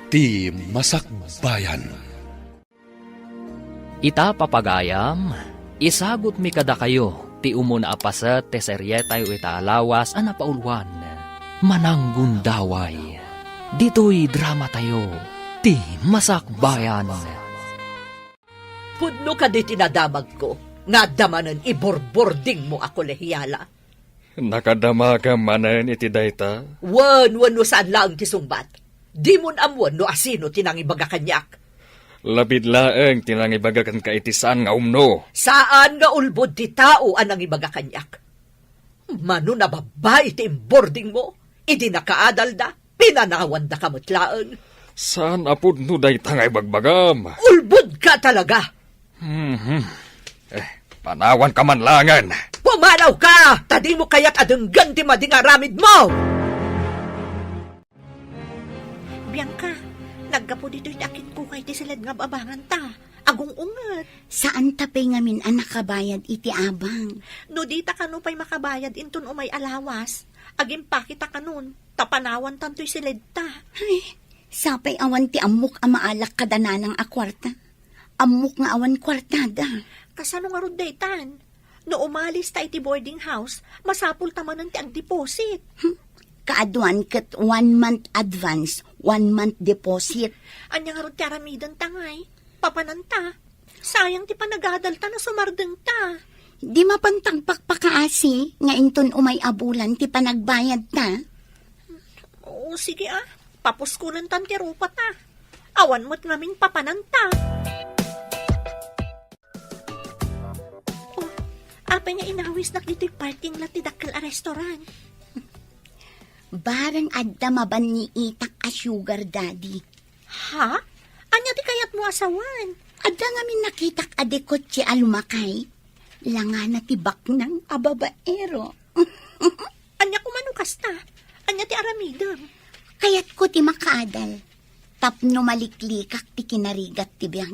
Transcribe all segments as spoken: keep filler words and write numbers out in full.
Ti Masakbayan. Ita, papagayam, isagutmi kadakayo ti umuna a paset ti serietayo ita a lawas a napauluan, Mananggundaway. Ditoy dramatayo, Ti Masakbayan. Pudno kadi ti nadamagko nga adda manen iburburdingmo a kolehiala? Nakadamagam manen iti dayta? Wen, wenno saan laeng ti sungbat. Dimon ammoen no asino ti nangibaga kaniak. Lapid laeng ti nangibaga kenka iti saan nga umno. Saan nga ulbod ti tao a nangibaga kaniak. Mano a babbai ti imburdingmo, idi nakaadalda, pinanawandaka met laeng. Saan a pudno dayta nga ibagbagam. Ulbodka talaga! Mhm. Eh, panawanka man laengen. Pumanawka! Ta dimo kayat a denggen ti madi nga aramidmo! Bianca, naggapu ditoy ti akitkukay ti siled nga ababanganta. Agung-unget. Saanta pay ngamin a nakabayad iti abang. No dita kano pay makabayad inton umay a lawas, agimpakita kanon, ta panawantantoy siledta. Ay, sapay awan ti ammok a maalak kada nanang a kuarta. Ammok nga awan kuartada. Kasano ngarud daytan? No umalis ta iti boarding house, masapul ta manen ti agdeposit. Hmm. Kaaduan ket one month advance, one month deposit. Ania ngarud ti aramidenta ngay? Papananta. Sayang ti panagadalta no sumardengta. Di mapan ti agpakpakaasi nga inton umay a bulan ti panagbayadta. O, sige a. Papuskulentan ti rupata. Awan met ngamin papananta. Oh, apay nga inawisnak ditoy parking lot ti dakkel a restaurant? Bareng adda mabanniitak a sugar daddy. Ha? Ania ti kayatmo a sawen? Adda ngamin nakitak a dekotse a lumakay. Langana ti baknang a babaero. Ania koma no kasta? Ania ti aramidem? Kayatko ti makaadal. Tapno maliklikak ti kinarigat ti biag.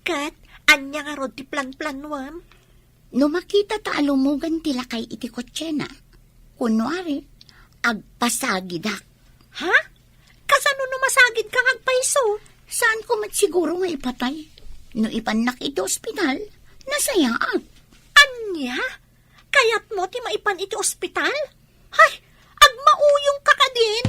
Ket ania ngarud ti planplanuem? No makita ta a lumugan ti lakay iti kotsena, kunwari, agpasagidak. Ha? Kasano no masagidka nga agpayso? Saanko met siguro nga ipatay. No ipannak iti ospital, nasayaat. Ania? Kayatmo ti maipan iti ospital? Hay, agmauyongka kadin!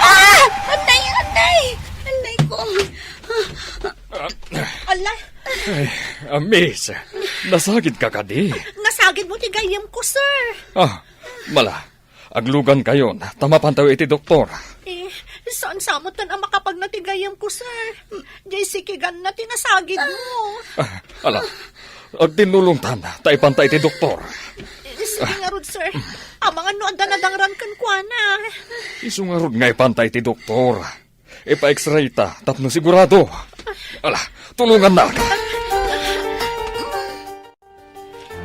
Ah! Anay! Anay! Anay ko! Ala! Ay, ah, miss, nasagidka kadi? Nasagidmo ti gayyemko, sir. Ah, mala, aglugankayon, ta mapantayo iti doktor. Eh, saan sa met a makapagna ti gayyemko, sir? Jay sikiganna ti nasagidmo. Ah, ala, agtinnulongtan, ta ipanta iti doktor. Eh, sige ngarud, sir. Amangan no adda nadangran kenkuana. Isu ngarud nga ipanta iti doktor. Ipa-X-ray ta tapno sigurado. Ala, tulongannak.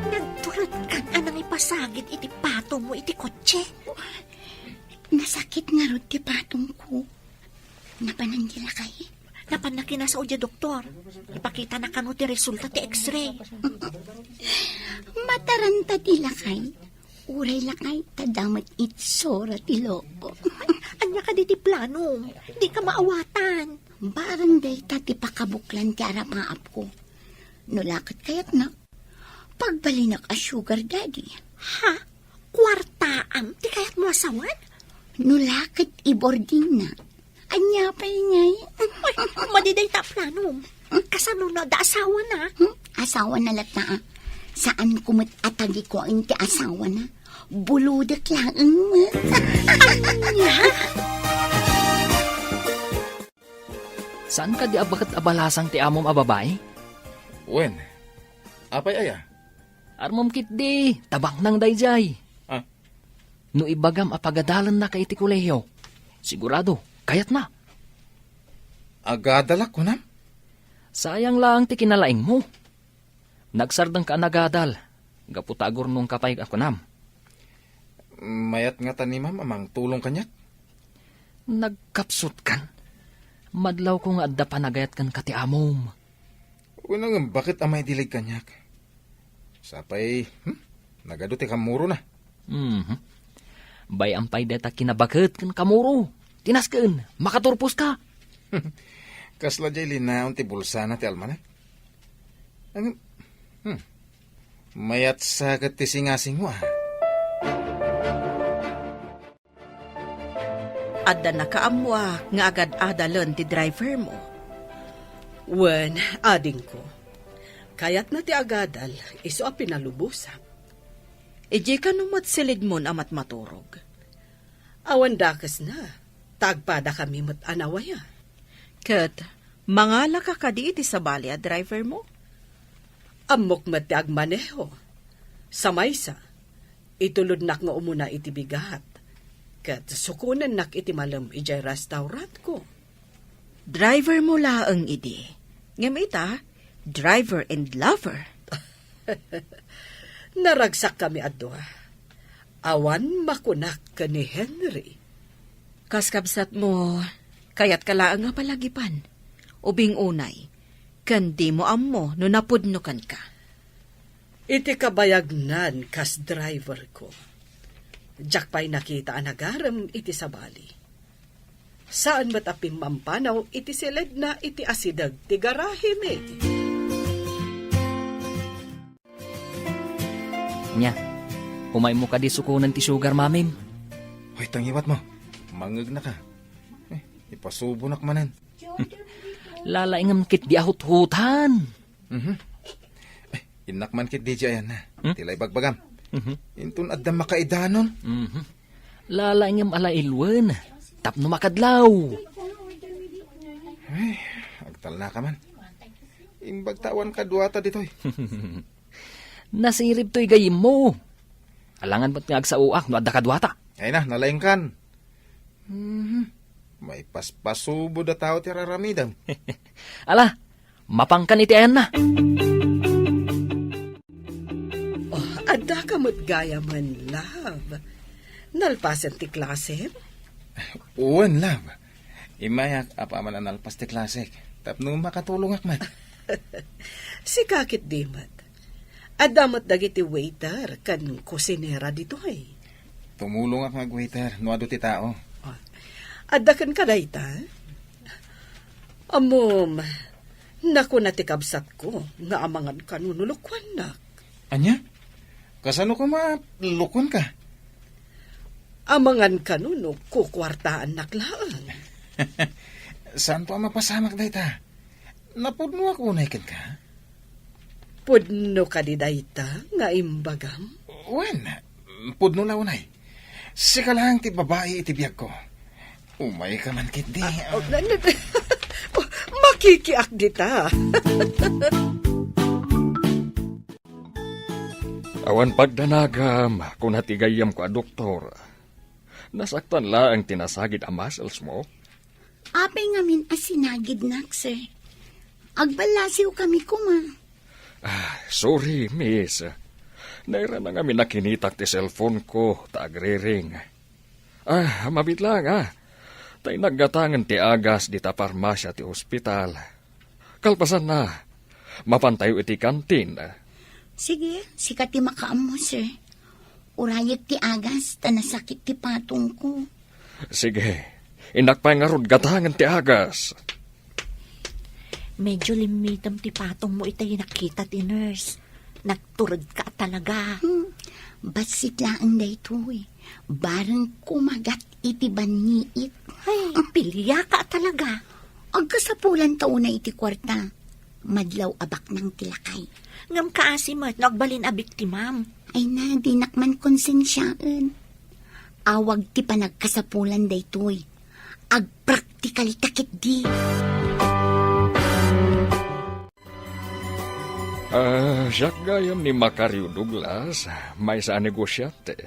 Nagturotkan a nangipasagid iti patongmo iti kotse. Nasakit ngarud ti patongko. Napanan ti lakay? Napanna kinasao diay doktor. Ipakitana kano ti resulta ti X-ray. Mataranta ti lakay. Uray lakay ta damet itsura ti loko. Ania kadi ti planom? Dika maawatan. Barang dayta ti pakabuklan ti arapaapko. No la ket kayatnak, pagbalinak a sugar daddy. Ha? Kuartaam ti kayatmo a sawen? No la ket iboardingna. Ania pay ngay? Ay, madi dayta a planom. Kasano no adda asawana? Hmm? Asawana latta, ah. Saanko met a tagikuaen ti asawana. Bulodek laeng met. Ania? Saan kadi a baket a balasang ti amom a babai? Wen, apay aya? Armom ketdi, ta baknang daydiay. Ah. No ibagam a pagadalennaka iti kolehio, sigurado, kayatna. Agadalak, kunam? Sayang laeng ti kinalaingmo. Nagsardengka a nagadal, gapu ta agurnongka pay a kunam. Mayat ngata ni Ma'am a mangtulong kaniak? Nagkapsutkan? Madlawko nga adda panagayat kenka ti amom. Wen, ngem baket a maidilig kaniak? Sapay, hmm? Nagadu ti kammurona. Mhm. Bay-am pay dayta kinabaket ken kamuro. Ti nasken, makaturposka. Kasla diay linaon ti bulsana ti almanak. Ang, hmm. Mayat sa ket ti singasingwa. Adda nakaammoak nga agad-adalen ti driver mo. Wen, adingko. Kayatna ti agadal, isu a pinalubosak. Idiay kano met silidmon a matmaturog. Awan dakesna, ta agpadakami met a nawaya. Ket mangalaka kadi iti sabali a driver mo? Ammok met ti agmaneho. Sa maysa, itulodnak nga umuna iti bigat, ket sukonennak iti malem idiay restaurantko. Driver mo laeng idi. Ngem ita, driver and lover. Naragsakkami a dua. Awan makunak ken ni Henry. Kas kabsatmo, kayatka laeng a palagipan. Ubing unay, ken dimo ammo no napudno kenka. Iti kabayagnan kas driverko, diak pay nakita a nagarem iti sabali. Saan met a pimmampanaw iti siledna iti asideg ti garahemi. Nia, umaymo kadi sukonen ti sugar mamim? Hoy, tangiwat mo. Mangegnaka. Eh, ipasubonak manen. Lalaingem ketdi a huthutan. Mhm. Eh, innak man ketdi diay ayanna. Hmm? Ti la ibagbagam. Mhm. Inton adda makaidanon. Mhm. Lalaingem a la ilwen. Tapno makadlaw. Ay, agtalnaka man. Imbag ta awan kaduata ditoy. Nasirib toy gayyemmo. Alangan met nga agsaoak no adda kaduata. Ay na, nalaingkan. Mhm. Maipaspasubod a tao ti raramidem. Ala, mapankan iti ayanna. Oh, addaka met gayamen, love. Nalpasen ti klasem? Wen, love. Immayak apaman a nalpas ti klasek tapno makatulongak met. Sika ketdi met. Adda met dagiti waiter ken kusinera ditoy. Tumulongak nga agwaiter no adu ti tao. Ah, adda kenka dayta? Ammom, nakuna ti kabsatko nga amangan kano no lokuannak. Ania? Kasano koma lokuanka? Amangan kano no kukuartaannak laeng. Saanto a mapasamak dayta? Napudnoak unay kenka? Pudno kadi dayta nga imbagam? Wen, pudno la unay. Sika laeng ti babai iti biagko. Umayka man ketdi. Ah, oh, na-, na-, oh, makikiak dita. Awan pagdanagam, kuna ti gayyemko a doktor. Nasaktan laeng ti nasagid a muscles mo. Apay ngamin a sinagidnak, sir? Agballasiw kami koma. Ah, sorry, miss. Nairana ngamin a kinitak ti cellphone ko ta agriring. Ah, mabiit lang, ah. Ta innak gatangen ti agas dita parmasia ti ospital. Kalpasanna, mapantayo iti kantin. Sige, sika ti makaammo, sir. Urayek ti agas ta nasakit ti patongko. Sige, innak pay ngarud gatangen ti agas. Medyo limmitem ti patongmo itay nakita ti nurse. Nagturedka talaga. Hmm, bassit laeng daytoy. Bareng kumagat iti banniit. Ay, piliaka talaga. Agkasapulan ta unay iti kuarta. Madlaw a baknang ti lakay. Ngem kaasi met no agbalin a biktimam. Ay na, dinak man konsensiaen. Awag ti panagkasapulan daytoy. Agpraktikal ta ketdi. Ah, siak gayam ni Macario Douglas, maysa a negosiante.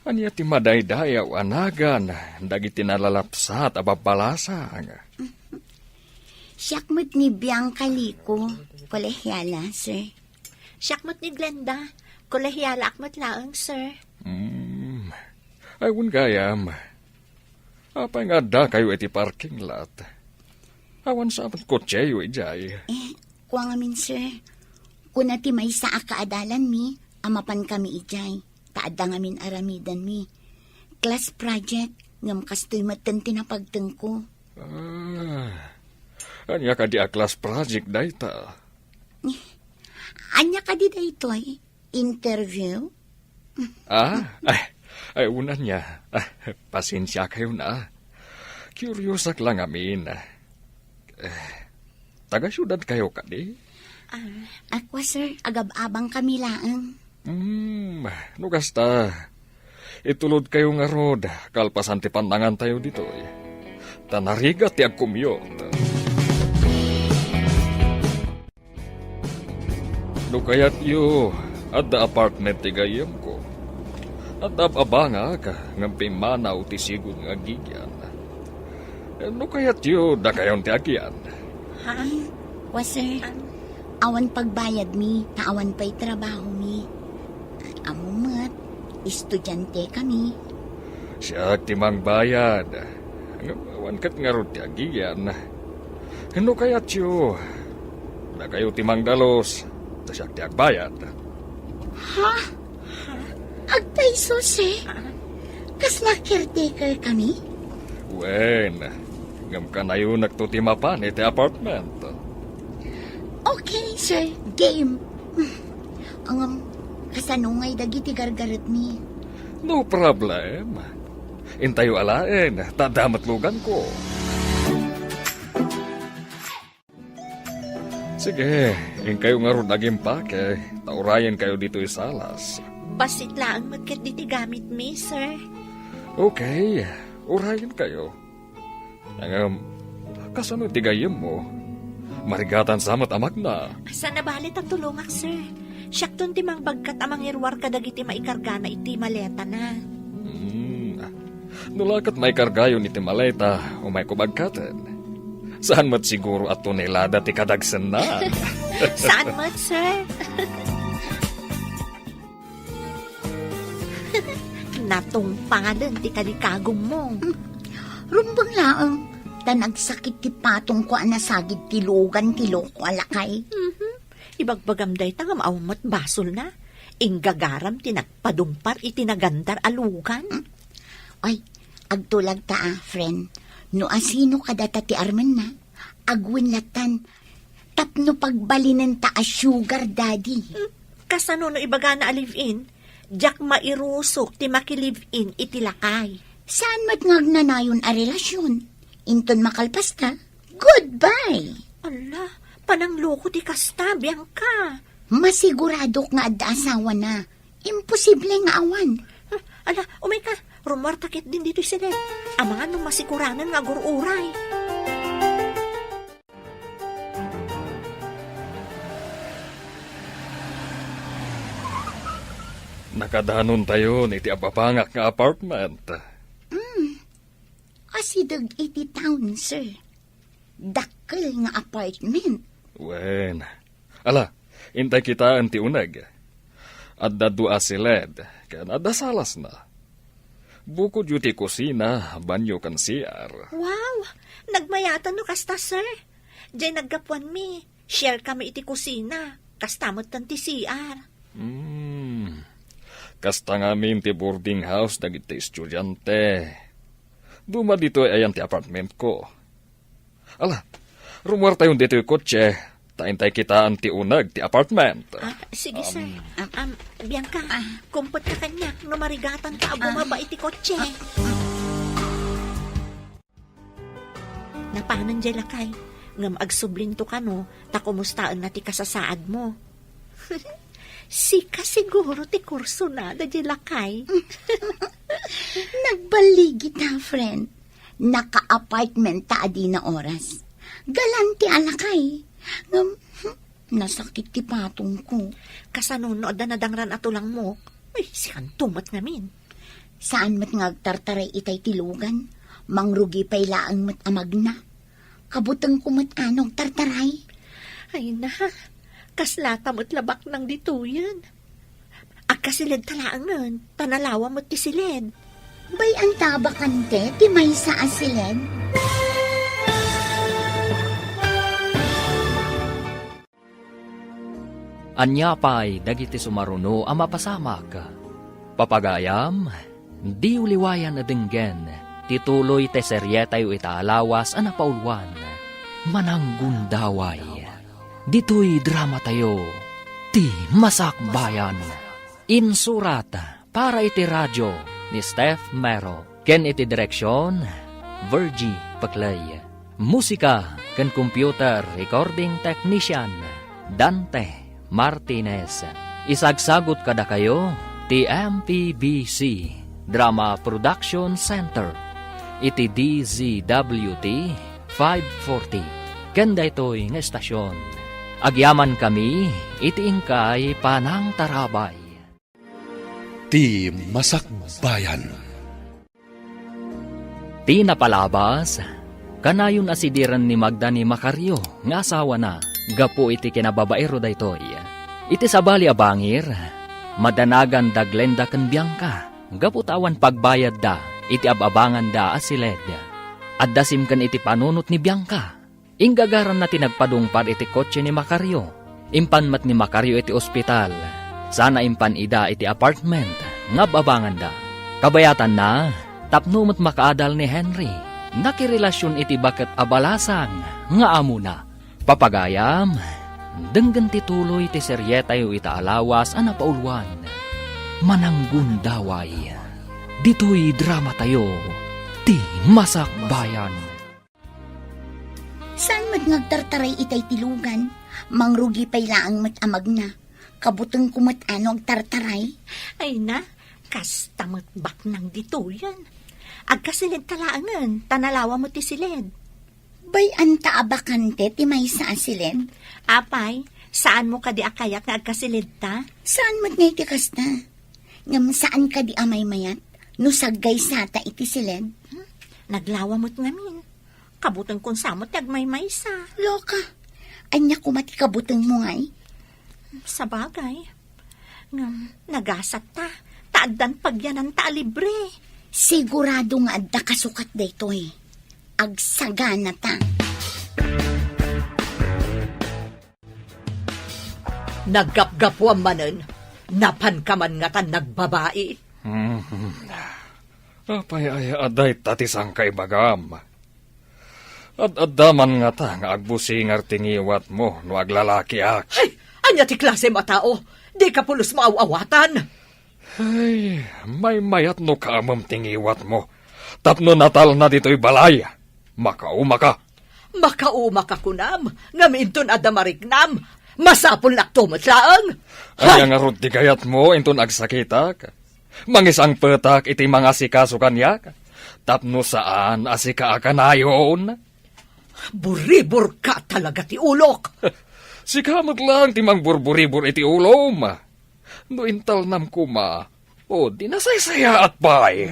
Ania ti madaydayaw a nagan dagiti nalalapsat a babbalasang? Siak met ni Bianca Lico, kolehiala, sir. Siak met ni Glenda, kolehialaak met laeng, sir. Hmm. Ay, wen gayam. Apay nga addakayo iti parking lot? Awan sa met kotseyo idiay. Eh, kua ngamin, sir. Kuna ti maysa a kaadalanmi a mapankami idiay, ta adda ngamin aramidenmi. Class project, ngem kastoy metten ti napagtengko. Ah, ania kadi a class project dayta? Ania kadi daytoy? Interview? Ah, ay, ay, una nia. Ah, pasensiakayon a. Kuriosak la ngamin. Eh, taga-siudadkayo kadi? Ah, ako, sir, agab-abangkami laeng. Hmm, no kasta, itulodkayo ngarud kalpasan ti pannangantayo ditoy. Ta narigat ti agcommute. No kayatyo, adda apartment ti gayyemko. Adda ab-abangak, ngem pimmanaw ti sigud nga agigian. No kayatyo, dakayon ti agian. Ha? Wa, sir. Awan pagbayadmi, ta awan pay trabahomi. Ammo met, estudiantekami. Siak ti mangbayad. Ngem awan ket ngarud ti agigian. No kayatyo, dakayo ti mangdalus, ta siak ti agbayad. Ha? Agpayso, sir? Kasla caretaker kami? Wen, ngem kanayonekto ti mapan iti apartment. Okay, sir. Game. Ngem, kasano ngay dagiti gargaretmi? No problem. Intayo alaen, ta adda met luganko. Sige, inkayo ngarud agimpake, ta urayenkayo ditoy salas. Bassit laeng met ket ditoy gamitmi, sir. Okay, urayenkayo. Ngem, kasano ti gayyemmo? Marigatan sa met a magna. Saan a bale ta tulongak, sir. Siakton ti mangbagkat a mangiruar kadagiti maikargana iti maletana. Hmm. No la ket maikargayon iti maleta, umayko bagkaten. Saan met siguro a tonelada ti kadagsenna. Saan met, sir? Natungpalen ti kalikagummo. Rumbeng laeng, ta nagsakit ti patongko a nasagid ti lugan ti loko a lakay. Mhm. Ibagbagam dayta ngem awan met basolna. Inggagaram ti nagpadungpar iti nagandar a lugan. Ay, agtulag ta a, friend. No asino kadata ti armenna, agwen lattan tapno pagbalinenta a sugar daddy. Hmm, kasano no ibagana a live-in? Diak mairusok ti maki-live-in iti lakay. Saan met nga agnanayon a relasyon? Inton makalpasta, goodbye! Ala, panangloko ti kasta, Bianca. Masiguradok nga adda asawana. Imposible nga awan. Ala, umayka. Rumuarta ketdin ditoy siled. Amangan no masikuranen nga agur-uray. Nakadanontayon iti ababangak nga apartment. Mm. Asideg iti town, sir. Dakkel nga apartment. Wen. Ala, intay kitaen ti uneg. Adda dua a siled, ken adda salasna. Bukodyo ti kusina, banyo, ken C R. Wow! Nagmayatan no kasta, sir. Diay naggapuanmi, share kami iti kusina. Kasta metten ti C R. Hmm. Kasta ngamin ti boarding house dagiti estudiante. Duma ditoy ayan ti apartmentko. Ala, rumuartayon ditoy kotse, ta intay kitaen ti uneg ti apartment. Ah, sige, sir. Um, Am, am, Bianca, kumpetka kaniak no marigatanka a bumaba iti kotse. Napanen diay lakay, ngem agsublinto kano ta kumustaenna ti kasasaadmo. Sika siguro ti kursonada diay lakay. Nagballigita, friend. Naka-apartment ta a dina oras. Galante a lakay. Ngem, hmm, nasakit ti patongko. Kasano no adda nadangran a tulangmok? Ay, sikanto met ngamin. Saan met nga agtartaray itay ti lugan? Mangrugi pay laeng met a magna. Kabutengko met a no agtartaray. Ay na, kaslata met la baknang ditoyen. Agkasiled ta laengen, ta nalawa met ti siled. Bay-anta a bakante ti maysa a siled? Ania pay dagiti sumaruno a mapasamak? Papagayam, Diyo liwayan a denggen ti tuloy ti serietayo ita a lawas a napauluan, Mananggundaway. Ditoy dramatayo, Ti Masakbayan. Insurat para iti radio ni Steph Mero, ken iti direksion, Virgie Peclay. Musika ken computer recording technician, Dante Martinez. Isagsagut kadakayo ti M P B C Drama Production Center iti D Z W T five forty, ken daytoy nga estasion. Agyamankami iti inkay panangtarabay. Ti Masakbayan. Ti napalabas, kanayon a sidiren ni Magda ni Macario nga asawana gapu iti kinababaero daytoy. Iti sabali a bangir, madanaganda Glenda ken Bianca gapu ta awan pagbayadda iti ab-abanganda a siled. Adda simken iti panunot ni Bianca. Inggagaranna ti nagpadungpar iti kotse ni Macario. Impan met ni Macario iti ospital, sana impan ida iti apartment nga ab-abanganda. Kabayatanna, tapno met makaadal ni Henry, nakirelasion iti baket a balasang nga amona. Papagayam, denggen ti tuloy ti serietayo ita a lawas a napauluan, Mananggundaway. Ditoy dramatayo, Ti Masakbayan. Saan met nga agtartaray itay ti lugan? Mangrugi pay laeng met a magna. Kabutengko met a no agtartaray. Ay na, kasta met baknang ditoyen. Agkasiled ta laengen, ta nalawa met ti siled. Bay-an ta a bakante ti maysa a siled? Apay, saanmo kadi a kayat nga agkasiled ta? Saan met nga iti kasta? Ngem saan kadi a maymayat no saggaysa ta iti siled? Hmm, naglawa met ngamin. Kabutengkon sa met ti agmaymaysa. Loka, ania koma ti kabutengmo ngay? Sabagay. Ngem nagasat ta, ta addan pagyananta a libre. Sigurado nga adda kasukat daytoy. Agsagana ta. Naggapgapuam manen, napanka man ngatan nagbabai. Hmm. Apay aya a dayta ti sangkaibagam? Ad-adda man ngata nga agbusingar ti ngiwatmo no aglalakiak. Ay, ania ti klasem a tao? Dika pulos maaw-awatan. Ay, maymayat no kaamem ti ngiwatmo. Tapno natalna ditoy balay, makaumaka. Makaumaka kunam, ngem inton adda mariknam, masapulnakto met laeng. Ania ngarud ti kayatmo inton agsakitak? Mangisangpetak iti mangasikaso kaniak, tapno saan a sika a kanayon? Buriburka talaga ti ulok. Sika met laeng ti mangburburibur iti ulom. No intalnam koma, o di nasaysayaat pay.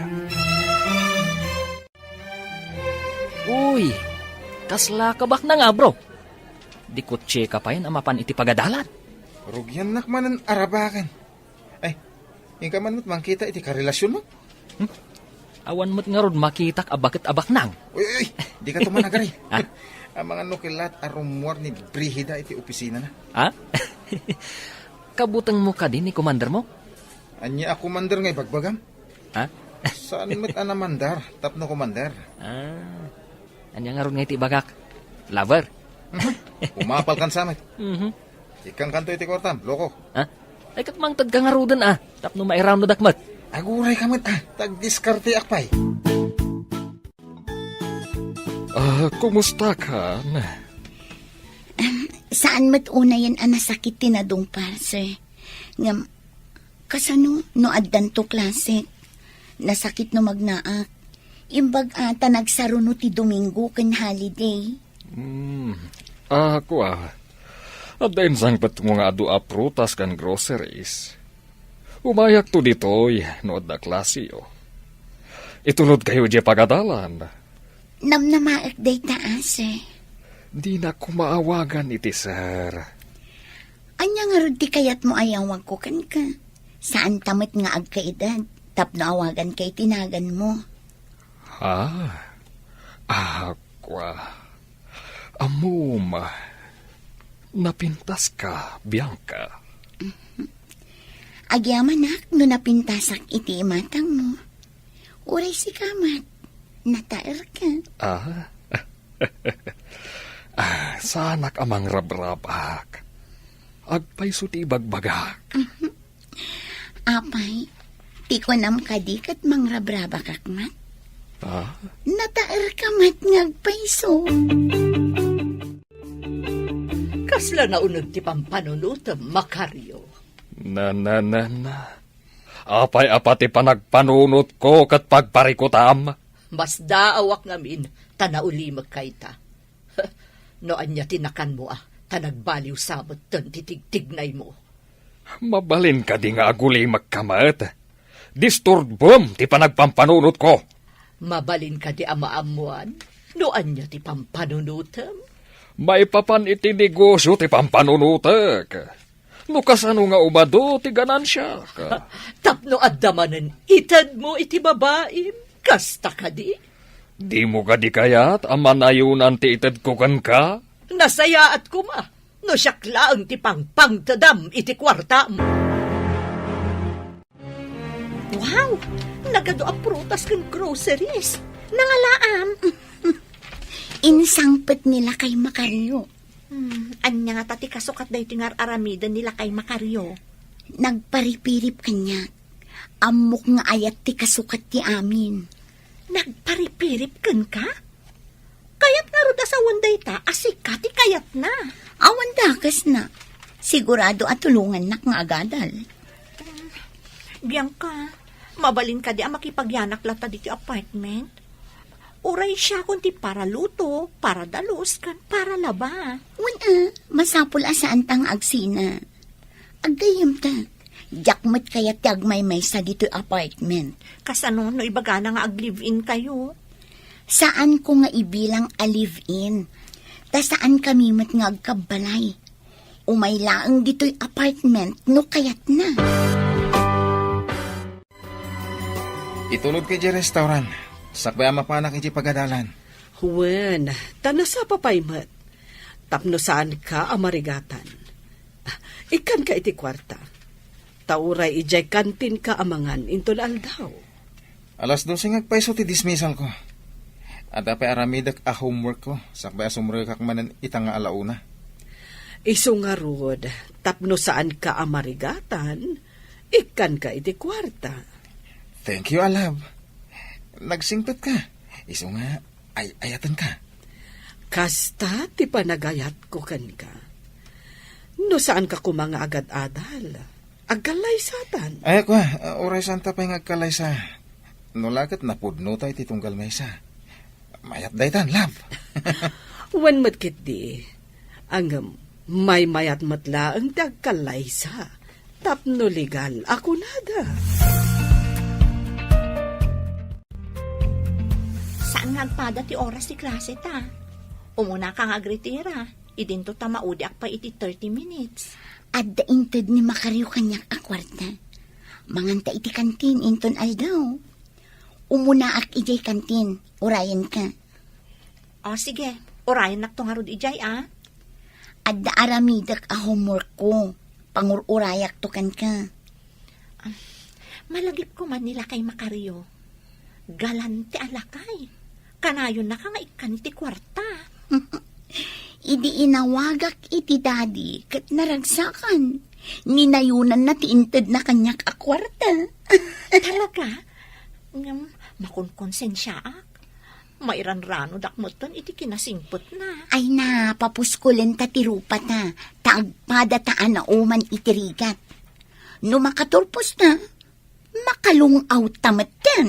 Uy, kasla kabaknang, bro. Di kotseka pay a mapan iti pagadalan. Rugiannak manen arabaken. Ay, inka man met mangkita iti karelasionmo? Hmm? Awan met ngarud makitak a baket a baknang. Uy, uy, uy, dika to managari. Ha? Amangan no kellat a rummuar ni Brigida iti opisinana. Ha? Kabutengmo kadi ni komandermo? Ania a komander nga ibagbagam? Ha? Saan met a namandar tapno komander? Ah. Ania ngarud nga iti ibagak? Lover? Mhm. Umapal kan sa met. Mhm. Ikkan kanto iti kuartam, loko. Ha? Ay, ket mangted ka ngaruden, ah, tapno mairanudak met. Aguray ka met, ah, tagdiskarteak pay. Ah, kumusta kan? Saan met unayen a nasakit ti nadungpar, sir. Ngem, kasano no addanto klase? Nasakit no magnaak. Imbag a ta nagsaruno ti Domingo ken holiday. Hmm. Ah, kua. Adda insangpetmo nga adu a prutas ken groceries. Umayakto ditoy no adda klaseyo. Itulodkayo diay pagadalan. Namnamaek dayta, a, sir. Dinak koma awagan iti sir. Ania ngarud ti kayatmo a yawagko kenka? Saanta met nga agkaedad tapno awaganka iti naganmo. Ha? Ah, kua. Ammom, napintaska, Bianca. Agyamanak no napintasak iti imatangmo. Uray sika met, nataerka. Ah? Ah, saanak a mangrabrabak. Agpayso ti ibagbagak. Mhm. Apay, ti kunam kadi ket mangrabrabakak met? Ah? Nataerka met nga agpayso. Kasla nauneg ti pampanunotem, Macario. Na, na, na, na. Apay a pati panagpanunotko ket pagparikutam? Masdaawak ngamin ta naulimekka ita. No ania ti nakanmo a, ta nagbaliw sa metten ti tigtignaymo. Mabalin kadi nga agulimekka met? Disturbem ti panagpampanunotko. Mabalin kadi a maammoan no ania ti pampanunotem? Maipapan iti negosio ti pampanunotek. No kasano nga umadu ti ganansiak? Tapno adda manen itedmo iti babaim, kasta kadi? Dimo kadi kayat a manayonan ti itedko kenka? Nasayaat koma no siak laeng ti pangpangtedam iti kuartam. Wow! Nagadu a prutas ken groceries. Nangalaam. Insangpet ni Lakay Macario. Hmm, ania ngata ti kasukat daytoy nga ar-aramiden ni Lakay Macario? Nagparipirip kaniak. Ammok nga ayat ti kasukat ti amin. Nagparipirip kenka? Kayat ngarud a sawen dayta a sika ti kayatna. Awan dakesna. Sigurado a tulongannak nga agadal. Bianca, mabalin kadi a makipagyanak latta ditoy apartment? Uray siakon ti paraluto, paradalus, ken paralaba. Wen a, masapul a saanta nga agsina. Aggayyemta, diak met kayat ti agmaymaysa ditoy apartment. Kasano no ibagana nga ag-live-in kayo? Saanko nga ibilang a live-in. Ta saankami met nga agkabbalay. Umay laeng ditoy apartment no kayatna. Itulodka idiay restaurant, sakbay a mapanak idiay pagadalan. Wen, ta nasapa pay met. Tapno saanka a marigatan. Ah, ikkanka iti kuarta. Ta uray idiay kantinka a mangan inton aldaw. Alas dose nga agpayso ti dismissalko. Adda pay aramidek a homeworkko, sakbay a sumrekak manen ita nga alauna. Isu ngarud, tapno saanka a marigatan, ikkanka iti kuarta. Thank you, a love. Nagsingpetka. Isu nga, ay-ayatenka. Kasta ti panagayatko kenka. No saanka koma nga agad-adal, agkallaysatan. Ay, kua, uray saanta pay nga agkallaysa. No la ket napudnota iti tunggal maysa. Mayat daytan, love. Wen met ketdi. Ngem, maymayat met laeng ti agkallaysa. Tapno legal a kunada. Saan nga agpada ti oras ti klase ta? Umunaka nga agritira. Idinto ta maudiak pay iti thirty minutes. Adda inted ni Macario kaniak a kuarta. Manganta iti kantin inton aldaw. Umunaak idiay kantin, urayenka. O, sige. Urayennakto ngarud idiay, a. Adda aramidek a homeworkko. Pangur-urayakto kenka. Ah, malagipko man ni Lakay Macario. Galante a lakay. Kanayonnaka nga ikkan iti kuarta. Idi inawagak iti daddy ket naragsakan, ninayonanna ti intedna kaniak a kuarta. Talaga? Ngem, makonkonsensiaak. Mairanranodak metten iti kinasingpetna. Ay na, papuskolenta ti rupata, ta agpadata a nauman iti rigat. No makaturposta, makalung-awta metten.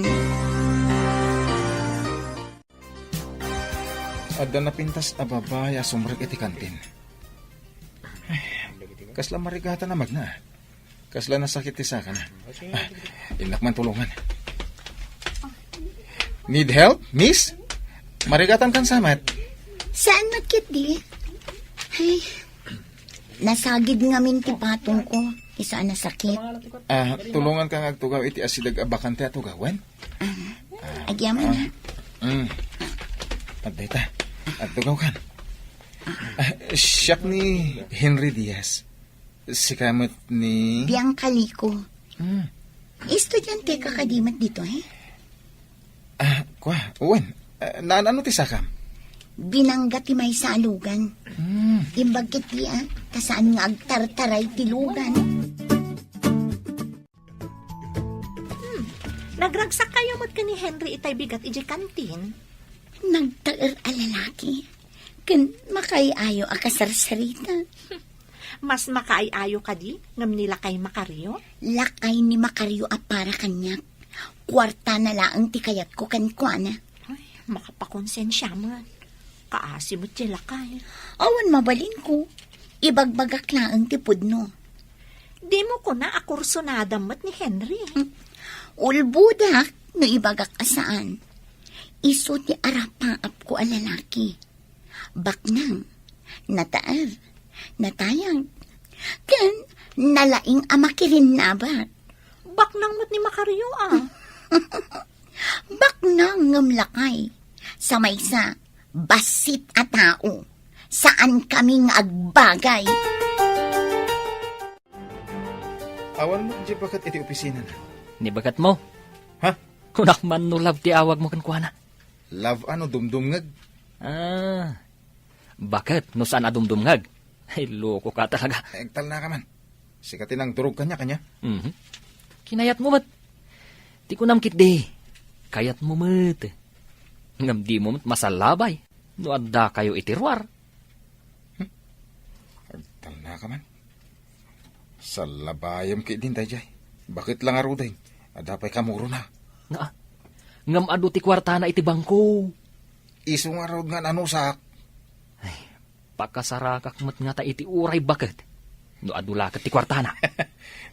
Adda napintas a babai a sumrek iti kantin. Ay, kasla marigatan a magna. Kasla nasakit ti sakana. Ah, innak man tulongan. Need help, miss? Marigatan kan samat. Saan met ketdi? Ay, nasagid ngamin ti patongko. Isu a nasakit. Ah, tulonganka nga agtugaw iti asideg a bakante a tugawen? Ah, agyaman, ha? Mm. Adda ita. Agtugawkan. Ah, siak ni Henry Diaz. Sika met ni Bianca Lico. Mm. Estudianteka kadi met ditoy, eh? Wah, wen, eh, naan-ano ti sakam? Binangga ti maysa a lugan. Hmm. Imbag ket di, ah, ta saan nga agtartaray ti lugan. Hmm. Nagragsakkayo met ken ni Henry itay bigat idiay kantin? Nagtaer a lalaki. Ken makaay-ayo a kasarsarita. Mas makaay-ayo kadi ngem ni lakay Macario? Lakay ni Macario a para kaniak. Kuartana laeng ti kayatko kenkuana. Ay, makapakonsensia met. Kaasi met ti lakay. Awan mabalinko. Ibagbagak laeng ti pudno. Dimo kuna a kursonadam met ni Henry? Hmm. Ulbodak no ibagak a saan. Isu ti arapaapko a lalaki. Baknang, nataer, natayag, ken nalaing a makirinnabak. Baknang met ni Macario, ah. Baknang ngem lakay. Sa maysa, bassit a tao. Saan kami nga agbagay. Awan met diay baket iti opisinana. Ni baketmo? Ha? Kunak man no love ti awagmo kenkuana. Love a no dumdumngeg? Ah, baket no saan a dumdumngeg? Ay, loko ka talaga. Agtalnaka man. Sika ti nangdurog kaniak, ania? Mhm. Kinayatmo met. Ti kunam ketdi, kayatmo met. Ngem dimo met masallabay no addakayo iti ruar. Hmm? Agtalnaka man. Sallabayem ketdin daydiay. Baket la ngaruden. Adda pay kamurona. Naa, ngem adu ti kuartana iti bangko. Isu ngarud nga nanusak. Ay, pakasarakak met ngata iti uray baket no adu la ket ti kuartana.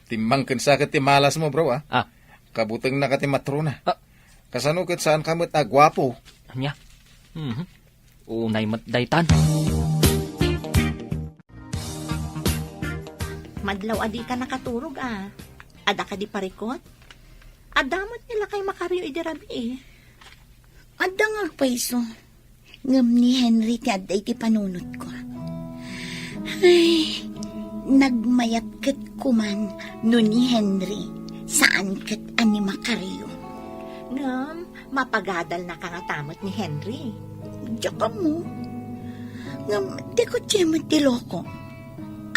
Timmangkensa ket ti malasmo, bro, ah. Ah. Kabutengnaka ti matrona. Ah. Kasano ket saanka met a guapo? Ania? Mhm. Unay met daytan. Madlaw a dika nakaturog, ah. Adda kadi parikut? Adda met ni lakay Macario idi rabii. Adda nga agpayso. Ngem ni Henry ti adda iti panunotko. Ay, nagmayat ket kuman no ni Henry, saan ket a ni Macario. Ngem, mapagadalnaka ngata met ni Henry. Diak ammo. Ngem, di kutse met ti loko.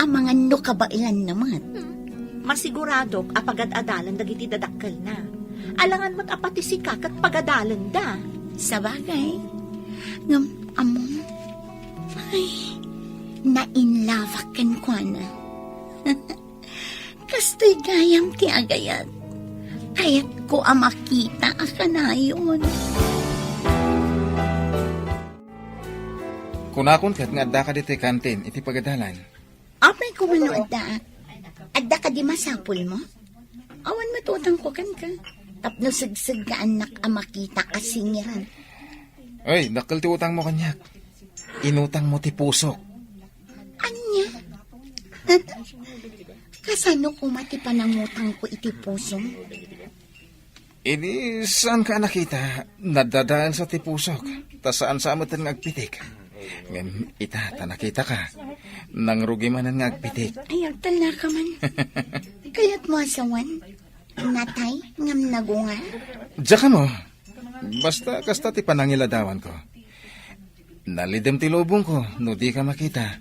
Amangan no kabaelanna met. Hmm. Masiguradok a pagad-adalan dagiti dadakkelna. Alangan met a pati sika ket pagadalenda. Sabagay. Ngem, ammom, ay, nainlabak kenkuana. Kastoy gayam ti agayat. Kayatko a makita a kanayon. Kunakon ket nga addaka ditoy kantin iti pagadalan. Apay ko man no adda. Adda kadi masapulmo? Awan met utangko kenka. Tapno segseggaannak a makita a singiran. Ay, dakkel ti utangmo kaniak. Inutangmo ti pusok. Ania? Kasano koma ti panangutangko iti pusom? Idi saanka a nakita, nadadaelsa ti pusok, ta saan sa metten nga agpitik. Ngem ita, ta nakitaka, nangrugi manen nga agpitik. Ay, agtalnaka man. Kayatmo a sawen? Natay ngem nagungar? Diak ammo. Basta kasta ti panangiladawanko. Nalidem ti lubongko no dika makita.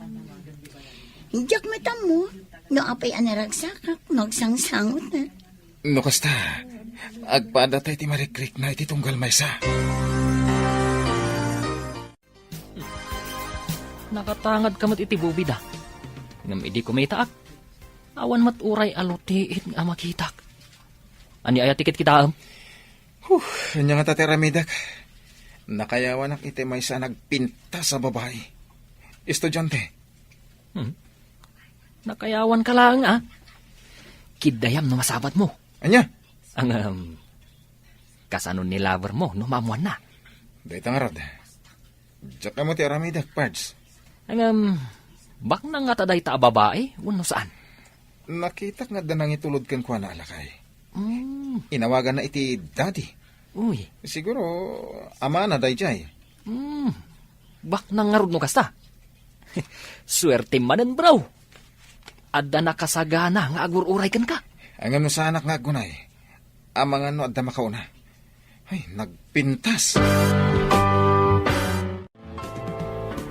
Diak met ammo no apay a naragsakak no agsangsangot na. No kasta, agpada tay ti marikrikna iti tunggal maysa. Nakatangadka met iti bubida. Ngem idi kumitaak, awan met uray a lutiit nga makitak. Ania aya ti kitkitaem? Huh, ania ngata ti aramidek? Nakayawanak iti maysa a nagpintas a babai. Estudiante. Hmm. Nakayawanka laeng, a. Kiddayam no masabatmo. Ania? Ngem, kasano ni lovermo no maammoanna? Dayta ngarud. Diak ammo ti aramidek, Pards. Ngem, baknang ngata dayta a babai wenno saan? Nakitak nga adda nangitulod kenkuana a lakay. Mm. Inawaganna iti daddy. Uy. Siguro, amana daydiay. Mm. Baknang ngarud no kasta. Suerte manen, bro. Adda nakasagana nga agur-uray kenka. Ngem no saanak nga aggunay, amangan no adda makauna. Ay, nagpintas.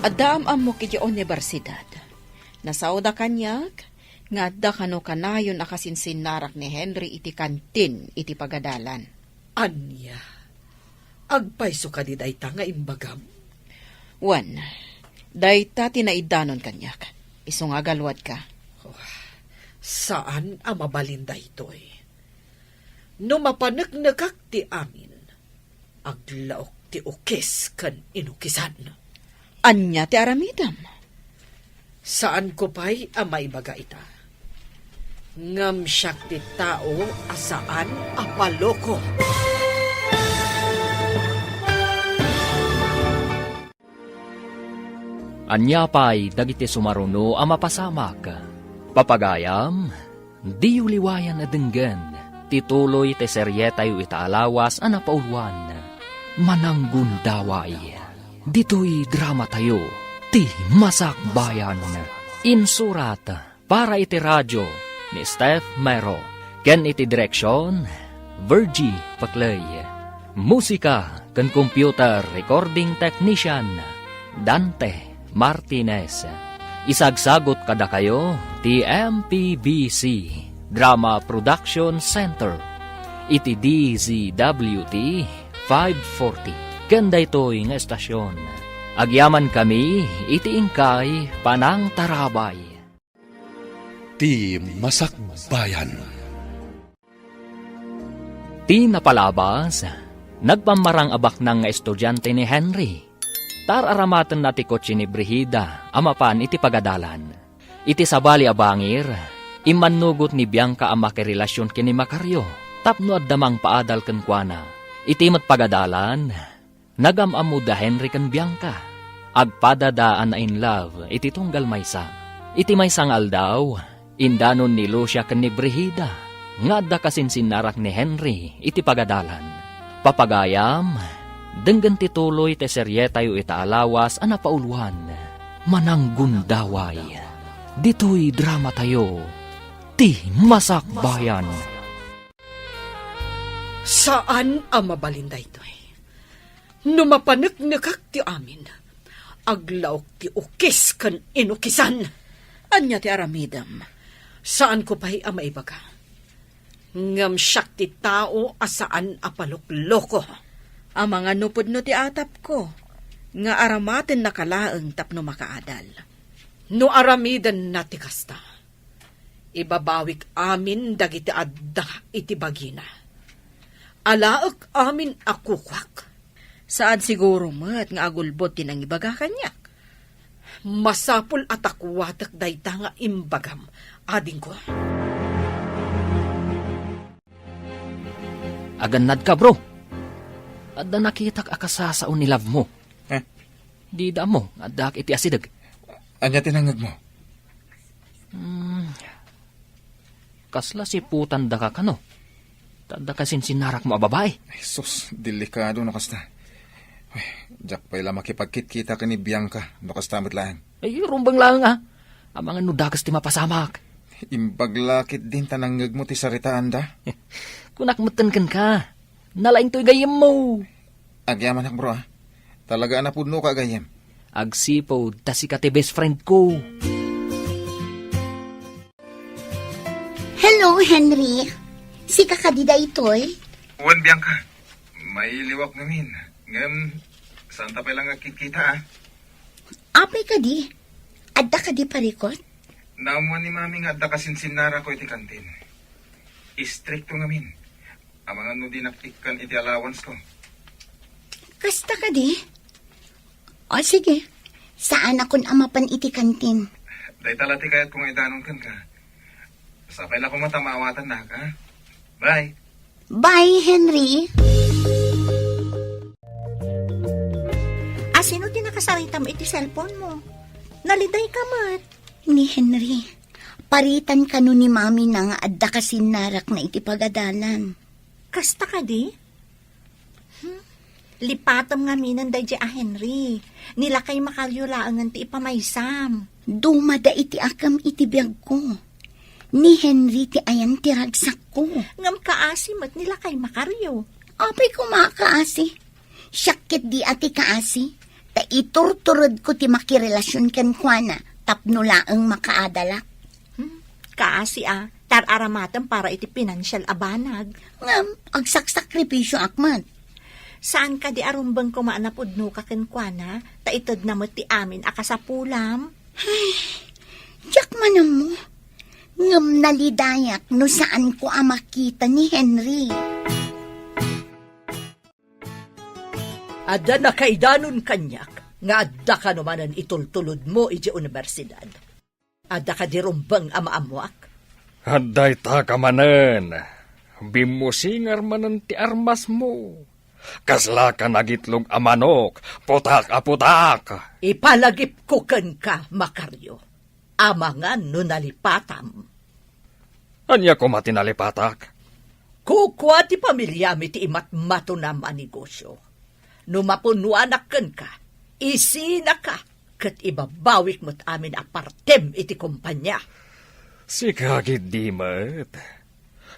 Adda am-ammok iti universidad. Nasaoda kaniak nga adda kano kanayon a kasinsinnarak ni Henry iti kantin iti pagadalan. Ania? Agpayso kadi dayta nga imbagam? Wen, dayta ti naidanon kaniak. Isu nga agaluadka. Oh, saan a mabalin daytoy. No mapaneknekak ti amin, aglaok ti ukis ken inukisan. Ania ti aramidem? Saanko pay a maibaga ita. Ngem siak ti tao a saan a paloko. Ania pay dagiti sumaruno a mapasamak? Papagayam, diyo liwayan a denggen ti tuloy ti serietayo ita a lawas a napauluan, Mananggundaway. Ditoy dramatayo, Ti Masakbayan. Insurat para iti radio ni Steph Mero, ken iti direksion, Virgie Paclay. Musika ken computer recording technician, Dante Martinez. Isagsagot kadakayo ti M P B C Drama Production Center iti D Z W T five forty. Ken daytoy nga estasion, agyamankami iti inkay panangtarabay. Ti Masakbayan. Ti napalabas, nagpammarang a baknang nga estudiante ni Henry. Tar-aramatenna ti kotse ni Brigida a mapan iti pagadalan. Iti sabali a bangir, immannugot ni Bianca a makirelasion ken ni Macario tapno adda mangpaadal kenkuana. Iti met pagadalan, nagam-ammo da Henry ken Bianca. Agpadada a na-in love iti tunggal maysa. Iti maysa nga aldaw, indanon ni Lucia ken ni Brigida nga adda kasinsinnarak ni Henry iti pagadalan. Papagayam, denggen ti tuloy ti serietayo ita a lawas a napauluan, Mananggundaway. Ditoy dramatayo, Ti Masakbayan. Saan a mabalin daytoy. No mapaneknekak ti amin, aglaok ti ukis ken inukisan. Ania ti aramidem? Saanko pay a maibaga. Ngem siak ti tao a saan a palokloko. Amangan no pudno ti atapko, nga aramatennaka laeng tapno makaadal. No aramidenna ti kasta, ibabawik amin dagiti adda iti bagina. Alaek amin a kukuak. Saan siguro met nga agulbod ti nangibaga kaniak. Masapul a takuatek dayta nga imbagam, adingko. Agannadka, bro. Adda nakitak a kasasao ni love mo. Eh? Dida ammo nga addaak iti asideg. Ania ti nangngegmo? Hmm. Kasla siputandaka kano? Ta adda kasinsinnarakmo a babai? Ay, sus, delikado no kasta. Ay, diak pay la makipagkitkita ken ni Bianca no kasta met laeng. Ay, rumbeng laeng a. Amangan no dakes ti mapasamak. Imbag la ketdin ta nangngegmo ti saritaanda. Kunak metten kenka. Nalaingtoy gayyemmo. Agyamanak, bro, a. Talaga a napudnoka a gayyem. Agsipud ta sika ti best friend ko. Hello, Henry. Sika kadi daytoy? Wen, Bianca. Mailiwak ngamin. Ngem, saanta pay la nga agkitkita, a. Apay kadi? Adda kadi parikut? Naammuan ni Mami nga adda kasinsinnarako iti kantin. Istrikto ngamin. Amangan no dinak ikkan iti allowance ko. Kasta kadi? O, sige. Saanakon a mapan iti kantin. Dayta la ti kayatko nga idanon kenka. Sapay la koma ta maawatannak, a? Bye. Bye, Henry. Asino ti nakasaritam iti cellphone mo? Naliday ka met. Ni Henry, paritan kano ni Mami na nga adda kasinnarak na iti pagadalan. Kasta kadi? Hmm? Lipatem ngaminen daydi a Henry. Ni lakay Macario laengen ti ipamaysam. Dumada iti akem iti biagko. Ni Henry ti ayan ti ragsakko. Ngem kaasi met ni lakay Macario. Apay koma a kaasi? Siak ketdi a ti kaasi, ta iturturedko ti makirelasion kenkuana tapno laeng makaadalak. Hmm, kaasi a, ta ar-aramatem para iti pinansial a banag. Ngem, agsaksakripisioak met. Saan kadi a rumbeng koma a napudnoka kenkuana, ta itedna met ti amin a kasapulam? Ay, diak man ammo. Ngem nalidayak no saanko a makita ni Henry. Adda nakaidanon kaniak nga adda kano manen itultulodmo idiay universidad. Adda kadi rumbeng a maammoak? Adda ita ka manen. Bimmusingar manen ti armasmo. Kasla ka nagitlog a manok, putak a putak. Ipalagipko kenka, Macario. Amangan no nalipatam. Ania koma ti nalipatak? Kukua ti pamiliami ti imatmatonam a negosio. No mapunnoanak kenka, isinaka ket ibabawik met amin a partem iti kompania. Sika ketdi met.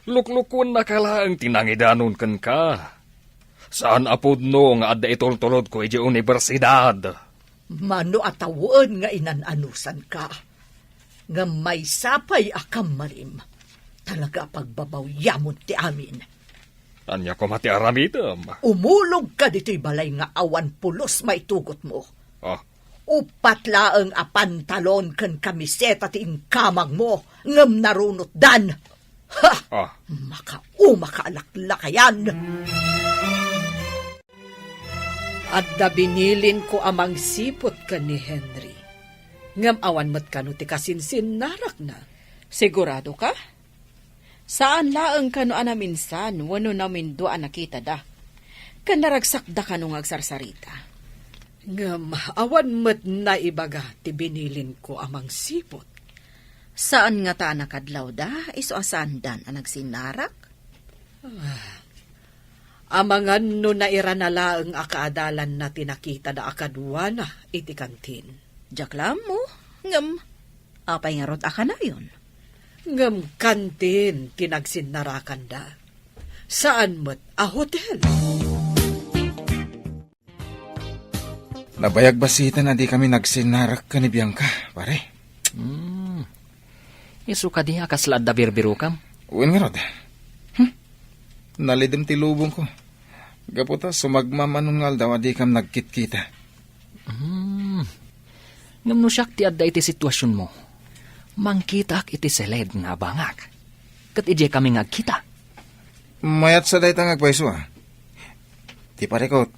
Luklukuennaka laeng ti nangidanon kenka. Saan a pudno nga adda itultulodko idiay universidad. Mano a tawen nga inan-anusanka. Ngem maysa pay a kammalim, talaga a pagbabawyamon ti amin. Ania koma ti aramidem? Umulogka ditoy balay nga awan pulos maitugotmo. Ah. Uppat laeng a pantalon ken kamiseta ti inkamangmo, ngem narunotdan. Ha! Ah. Makaumaka a laklakayan! Adda binilinko a mangsiput ken ni Henry, ngem awan met kano ti kasinsinnarakna. Sigurado ka? Saan laeng kano a naminsan wenno namindua a nakitada? Ken naragsakda kano nga agsarsarita? Ngem awan met naibaga ti binilinko a mangsiput. Saan ngata a nakadlawda isu a saandan a nagsinnarak? Ah, amangan no nairana laeng a kaadalanna ti nakitada a kaduana iti kantin. Diak la ammo, ngem apay ngarud a kanayon? Ngem kantin ti nagsinnarakanda. Saan met a hotel. Nabayag basiten a dikami nagsinnarak ken ni Bianca, pare. Hmm. Isu kadi a kasla adda birbirokam? Wen ngarud. Hmm. Nalidem ti lubongko. Gapu ta sumagmamano nga aldaw a dikam nagkitkita. Hmm. Ngem no siak ti adda iti situasionmo, mangkitaak iti siled nga abangak. Ket idiay kami nga agkita. Mayat sa dayta nga agpayso, a. Ti parikot,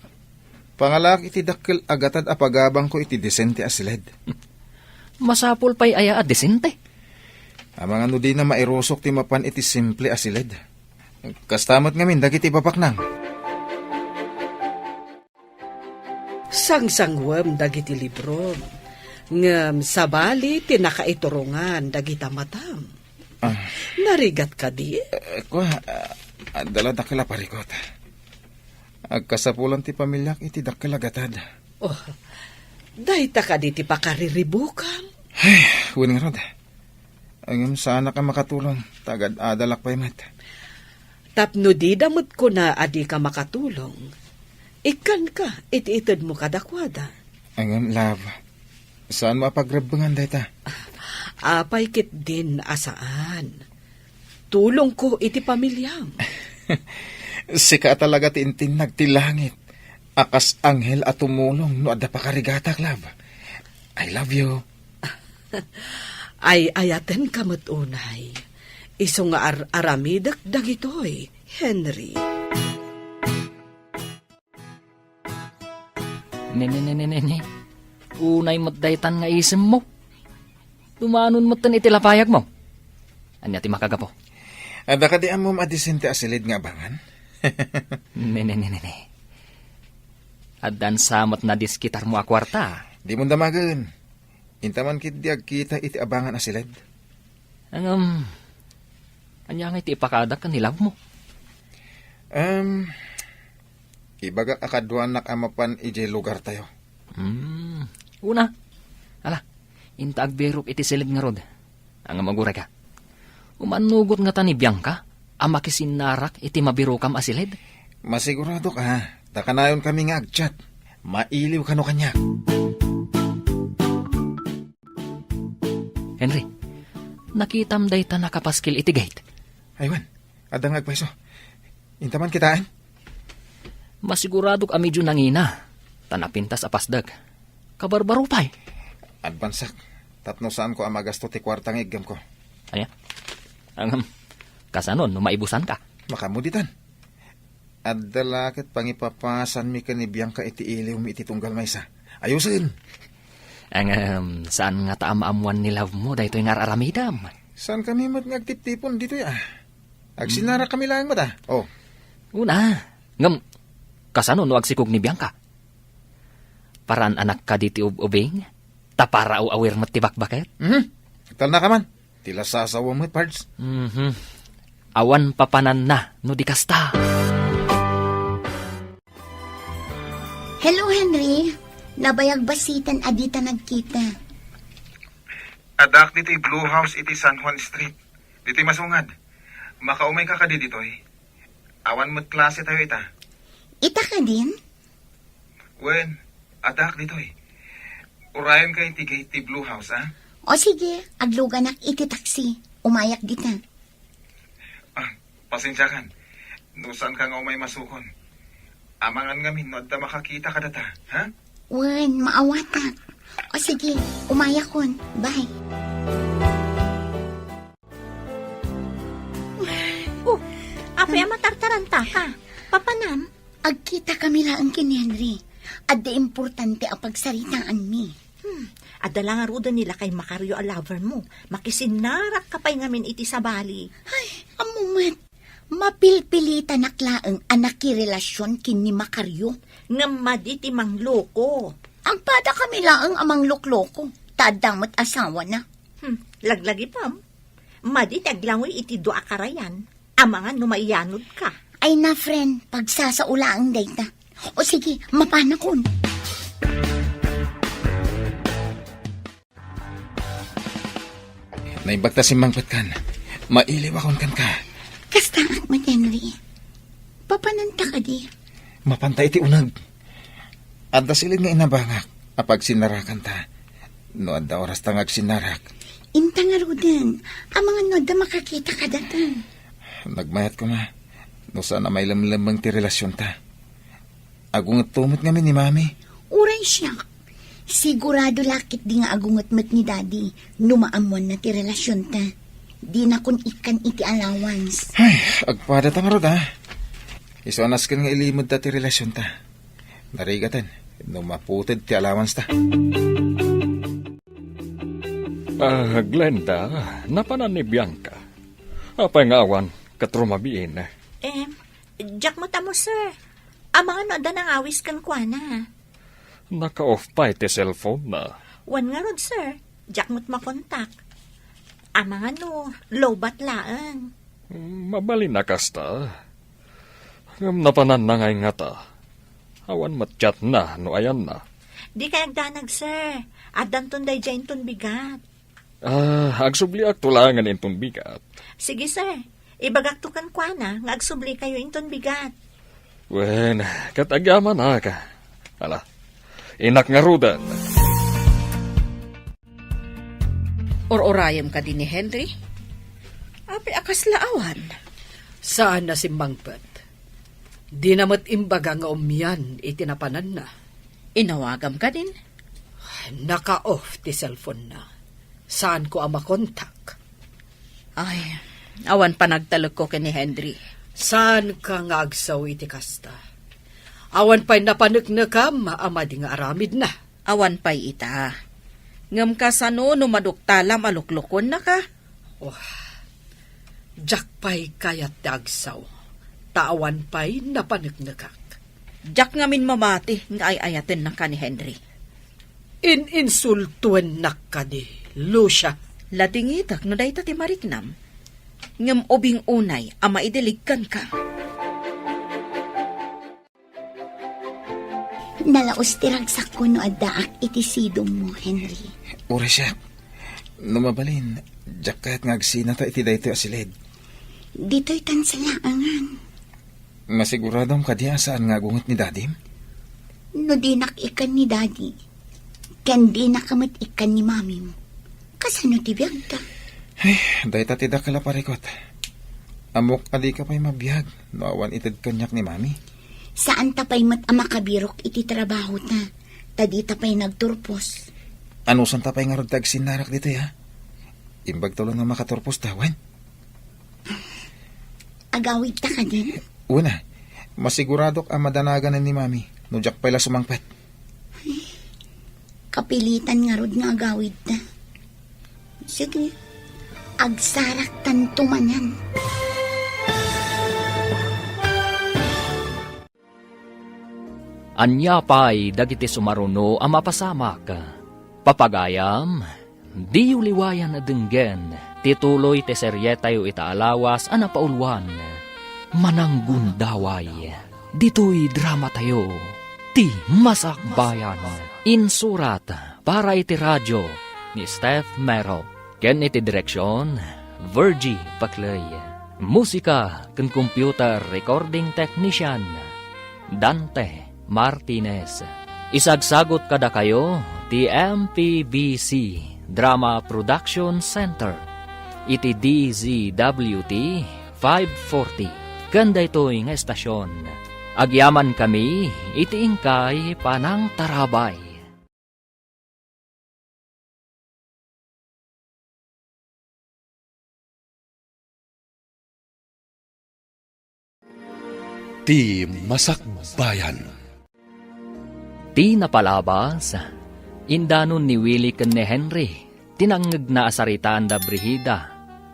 pangalaak iti dakkel a gatad a pagabangko iti disente a siled. Masapul pay aya a disente? Amangan no dina mairusok ti mapan iti simple a siled. Kasta met ngamin dagiti babaknang. Sangsangwem dagiti librom, ngem sabali ti nakaiturongan dagita matam. Ah. Narigat kadi? Eh, kua, ah, adda la dakkel a parikot. Agkasapulan ti pamiliak iti dakkel a gatad. Oh, dayta kadi ti pakariribukam? Ay, wen ngarud. Ngem saanak a makatulong, ta agad-adalak pay met. Tapno dida met kuna a dika makatulong, ikkanka iti itedmo kadakuada. Ngem, love, saanmo a pagrebbengan dayta? Apay ketdin a saan? Tulongko iti pamiliam. Sika a talaga ti intinnag ti langit a kas anghel a tumulong no adda pakarigatak, love. I love you. Ay-ayatenka met unay. Isu nga ar-aramidek dagitoy, Henry. Ne, ne, ne, ne, ne, ne. Unay met daytan nga isemmo. Dumanon metten iti lapayagmo. Ania ti makagapu? Adda kadi ammom a disente a siled nga abangan? Ne, ne, ne, ne, ne. Addan sa met nadiskitarmo a kuarta. Dimon damagen. Inta man ketdi agkita iti abangan a siled. Ngem, ania ngay ti ipakaadak ken ni love mo? Em, ibagak a kaduanak a mapan idiay lugartayo. Hmm. Una, ala, inta agbirok iti siled ngarud. Ngem agurayka. Umannugot ngata ni Bianca a makisinnarak iti mabirokam a siled? Masiguradok a, ta kanayon kami nga agchat. Mailiw kano kaniak. Henry, nakitam dayta nakapaskil iti gate? Ay wen, adda nga agpayso. Intaman kitaen? Masiguradok a medyo nangina, ta napintas a pasdek. Kabarbaro pay. Advansak, tapno saanko a magasto ti kuarta nga iggamko. Ania? Ngem, kasano no maibusanka? Makaammo ditan. Adda la ket pangipapasanmi ken ni Bianca iti iliwmi iti tunggal maysa. Ayusen! Ngem, saan ngata a maammuan ni love mo daytoy nga ar-aramidem? Saankami met nga agtiptipon ditoy a. Agsinnarakami laeng met a. Oh. Una, ngem, kasano no agsikog ni Bianca? Paraan a kadi ti ub-ubing, ta para aw-awir met ti bakbaket? Mhm. Talnaka man. Ti lasasawam met, Pards. Mhm. Awan papananna no di kasta. Hello, Henry. Nabayag bassiten a dita nagkita. Addaak ditoy Blue House iti San Juan Street. Ditoy masungad. Makaumayka kadi ditoy? Awan met klase tayo ita. Ita kadin? Wen, addaak ditoy. Urayenka iti gate ti Blue House, a? O sige, agluganak iti taksi. Umayak dita. Ah, pasensiakan. No saanka nga umay masukon. Amangan ngamin no adda makakita kadata, ha? Wen, maawatak. O sige, umayakon. Bye. Oh, apay a matartarantaka? Papanam? Agkitakami laeng ken ni Henry. Adda importante a pagsaritaanmi. Hmm, adda la ngaruden ni lakay Macario a lover mo. Makisinnarakka pay ngamin iti sabali. Ay, ammo met. Mapilpilitanak laeng a nakirelasion ken ni Macario. Ngem madi ti mangloko. Agpadakami laeng a manglokloko. Ta adda met asawana. Hmm, laglagipem. Madi ti aglangoy iti dua a karayan. Amangan no maiyanodka. Ay na, friend, pagsasao laeng dayta. O sige, mapanakon. Naimbag ta simmangpetkan. Mailiwakon kenka. Kastaak met, Henry. Papananta kadi? Mapanta iti uneg. Adda silid nga inabangak a pagsinnarakanta. No adda orasta nga agsinnarak. Inta ngaruden, amangan no adda makakita kadata. Nagmayat koma, no saan a mailemlemmeng ti relasionta. Agungetto met ngamin ni Mami. Uray siak. Sigurado la ketdi nga agunget met ni Daddy no maammoanna ti relasionta. Dinakon ikkan iti allowance. Ay, agpadata ngarud, a. Isu a nasken nga ilimedta ti relasionta. Narigaten no maputed ti allowance ta. Ah, Glenda, napanan ni Bianca. Apay nga awan ket rumabiin? Em, diak met ammo, sir. Amangan no adda nangawis kenkuana. Naka-off pay ti cellphone na. Wen ngarud, sir. Diak met makontak. Amangan no lowbat laeng. Mabalin a kasta. Ngem napananna ngay ngata. Awan met chatna no ayanna. Dikay agdanag, sir. Addanton daydiay inton bigat. Ah, agsubliakto laengen inton bigat. Sige, sir. Ibagakto kenkuana nga agsublikayo inton bigat. Wen, ket agyamanak. Ala, innak ngaruden. Or-urayem kadi ni Henry? Apay a kasla awan? Saan a simmangpet. Dina met imbaga nga umian iti napananna. Inawagam kadin? Naka-off ti cellphone na. Saanko a makontak. Ay, awan panagtalekko ken ni Henry. Saanka nga agsao iti kasta? Awan pay napaneknekam a madi nga aramidna. Awan pay ita. Ngem kasano no maduktalam a luklukonnaka? Oh, diak pay kayat ti agsao, ta awan pay napaneknekak. Diak ngamin mamati nga ay-ayatennaka ni Henry. In-insultuennak kadi, Lucia? Ladingitek no dayta ti mariknam. Ngem ubing unay a maidilig kenka. Nalaus ti ragsakko no addaak iti sidongmo, Henry. Uray siak. No mabalin, diak kayat nga agsinata iti daytoy a siled. Ditoy tan salaangan. Masiguradom kadi a saan nga agunget ni Dadim? No dinak ikkan ni Dadi, ken dinak met ikkan ni Mamim, kasano ti biagda? Ay, dayta ti dakkel a parikut. Ammok a dika pay mabiag no awan ited kaniak ni Mami. Saan ta pay met a makabirok iti trabahota, ta dita pay nagturpos. Anusanta pay ngarud ti agsinnarak ditoy, a? Imbag tulo no makaturpos ta, wen? Agawidta kadin? Wen a, masiguradok a madanaganen ni Mami no diak pay la sumangpet. Kapilitan ngarud nga agawidta. Sige, agsaraktanto manen. Ania pay dagiti sumaruno a mapasamak? Papagayam, diyo liwayan a denggen ti tuloy ti serietayo ita a lawas a napauluan, Mananggundaway. Ditoy dramatayo, Ti Masakbayan. Insurat para iti radio ni Steph Mero, ken iti direksion, Virgie Paclay. Musika ken computer recording technician, Dante Martinez. Isagsagut kadakayo ti M P B C Drama Production Center iti D Z W T five forty ken daytoy nga estasion. Agyamankami iti inkay panangtarabay. Ti Masakbayan. Ti napalabas, indanon ni Willie ken ni Henry ti nangngegna a saritaanda Brigida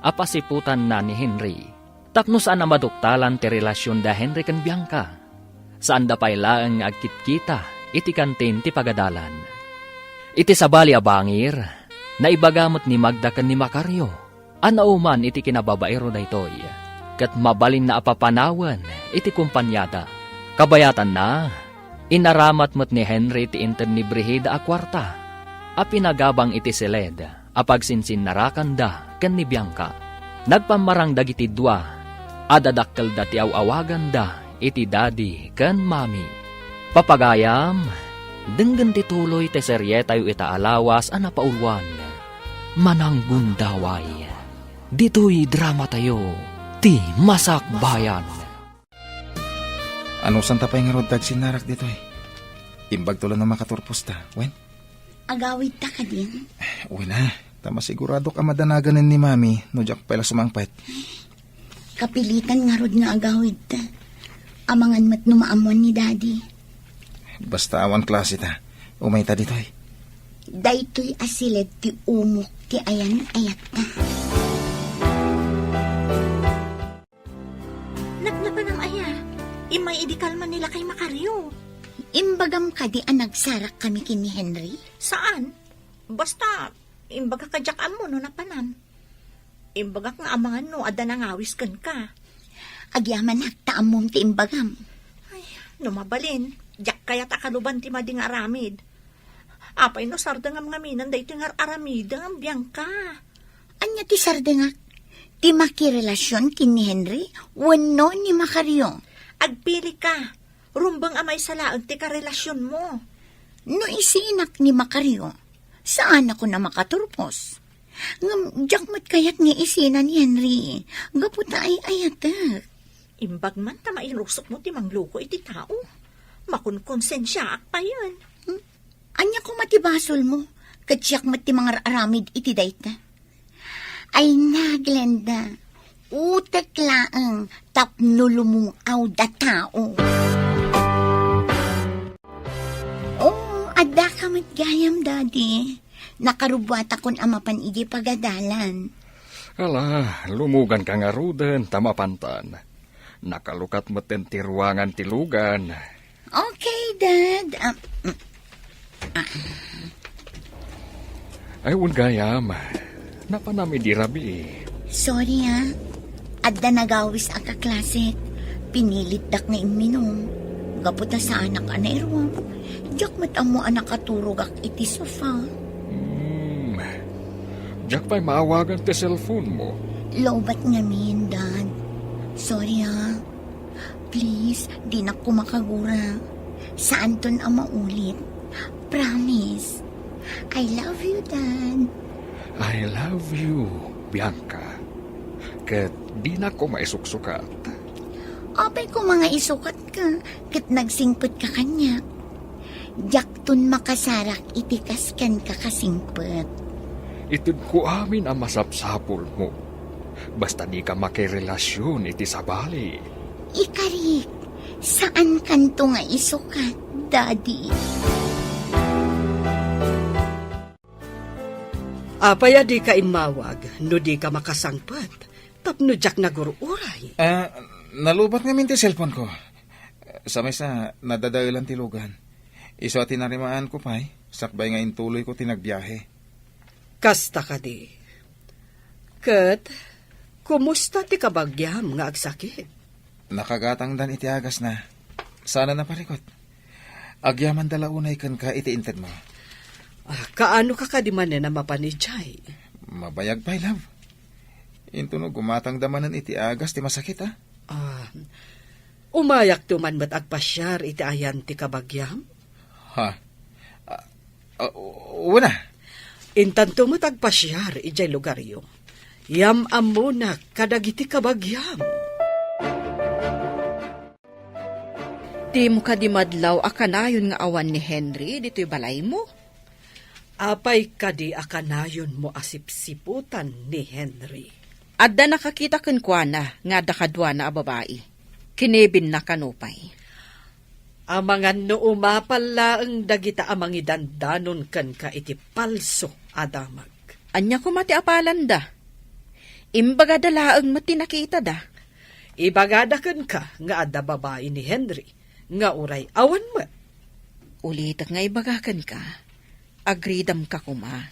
a pasiputanna ni Henry. Tapno saan a maduktalan ti relasion da Henry ken Bianca, saanda pay laeng nga agkitkita iti kantin ti pagadalan. Iti sabali a bangir, naibaga met ni Magda ken ni Macario a nauman iti kinababaero daytoy, ket mabalinna a papanawen iti kompaniada. Kabayatanna, inaramat met ni Henry ti inted ni Brigida a kuarta a pinagabang iti siled a pagsinsinnarakanda ken ni Bianca. Nagpammarang dagiti dua a dadakkelda ti aw-awaganda iti Daddy ken Mommy. Papagayam, denggen ti tuloy ti serietayo ita a lawas a napauluan, Mananggundaway. Ditoy dramatayo, Ti Masakbayan. Anusanta pay ngarud ti agsinnarak ditoy? Imbag tulo no makaturposta, wen? Agawidta kadin? Wen a, ta masiguradok a madanaganen ni Mami no diak pay la sumangpet. Kapilitan ngarud nga agawidta. Amangan met no maammuan ni Daddy. Basta awan klaseta, umayta ditoy. Daytoy a siled ti umok ti ayan-ayatta. Napnapanam aya, immay idi kalman ni lakay Macario. Imbagam kadi a nagsarakkami ken ni Henry? Saan? Basta, imbagak a diak ammo no napanan. Imbagak nga amangan no adda nangawis kenka. Agyamanak ta ammom ti imbagam. Ay, no mabalin, diak kayat a kaluban ti madi nga aramid. Apay no sardengam ngamin daytoy nga ar-aramidem, Bianca? Ania ti sardengak? Ti makirelasion ken ni Henry wenno ni Macario? Agpilika. Rumbeng a maysa laeng ti karelasionmo. No isinak ni Macario, saanakon a makaturpos. Ngem diak met kayat nga isina ni Henry, gapu ta ay-ayatek. Imbag man ta mainusotmo ti mangloko iti tao. Makonkonsensiaak payen. Hmm? Ania koma ti basolmo? Ket siak met ti mangar-aramid iti dayta. Ay na, Glenda. Utek laeng tapno lumung-aw da tao. Oo, adda ka met gayam, Daddy. Nakarubuatakon a mapan idiay pagadalan. Ala, lumuganka ngaruden ta mapantan. Nakalukat metten ti ruangan ti lugan. Okay, Dad. Ah, mm, ah. Ay, wen gayam. Napanam idi rabii. Sorry, ah. Adda nagawis a kaklasek. Pinilitdak nga imminum. Gapu ta saanak a nairuam. Diak met ammo a nakaturogak iti sofa. Hmm. Diak pay maawagan ti cellphone mo. Lowbat ngamin, Dad. Sorry, ah. Please, dinak koma kagura. Saanton a maulit. Promise. I love you, Dad. I love you, Bianca. Ket dinak koma isuksukat. Apay koma nga isukatka, ket nagsingpetka kaniak. Diakton makasarak iti kas kenka kasingpet. Itedko amin a masapsapulmo. Basta dika makirelasion iti sabali. Ikarik, saankanto nga isukat, Daddy. Apay a dika immawag no dika makasangpet tapno diak nagur-uray? Ah, nalubat ngamin ti cellphone ko. Sa maysa, nadadaelan ti lugan. Isu a tinarimaanko pay, sakbay nga intuloyko ti nagbiahe. Kasta kadi. Ket, kumusta ti kabagiam nga agsakit? Nakagatangdan iti agasna. Saan a naparikot. Agyamanda la unay kenka iti intedmo. Ah, kaano ka kadi manen a mapan idiay? Mabayag pay, love. Intono gumatangda manen iti agas ti masakit, a. Ah, umayakto man met agpasiar iti ayan ti kabagiam? Ha? Ah, ah, wen a. Intanto met agpasiar idiay lugaryo. Yam-ammonak kadagiti kabagiam. Dimo kadi madlaw a kanayon nga awan ni Henry ditoy balaymo? Apay kadi a kanayonmo a sipsiputan ni Henry? Adda nakakita kenkuana nga adda kaduana a babai. Kinibinna kano pay. Amangan no umapal laeng dagita a mangidandanon kenka iti palso a damag. Ania koma ti apalanda? Imbagada laeng met ti nakitada. Ibagada kenka nga adda babai ni Henry nga uray awan met. Ulitek nga ibaga kenka, agridamka koma.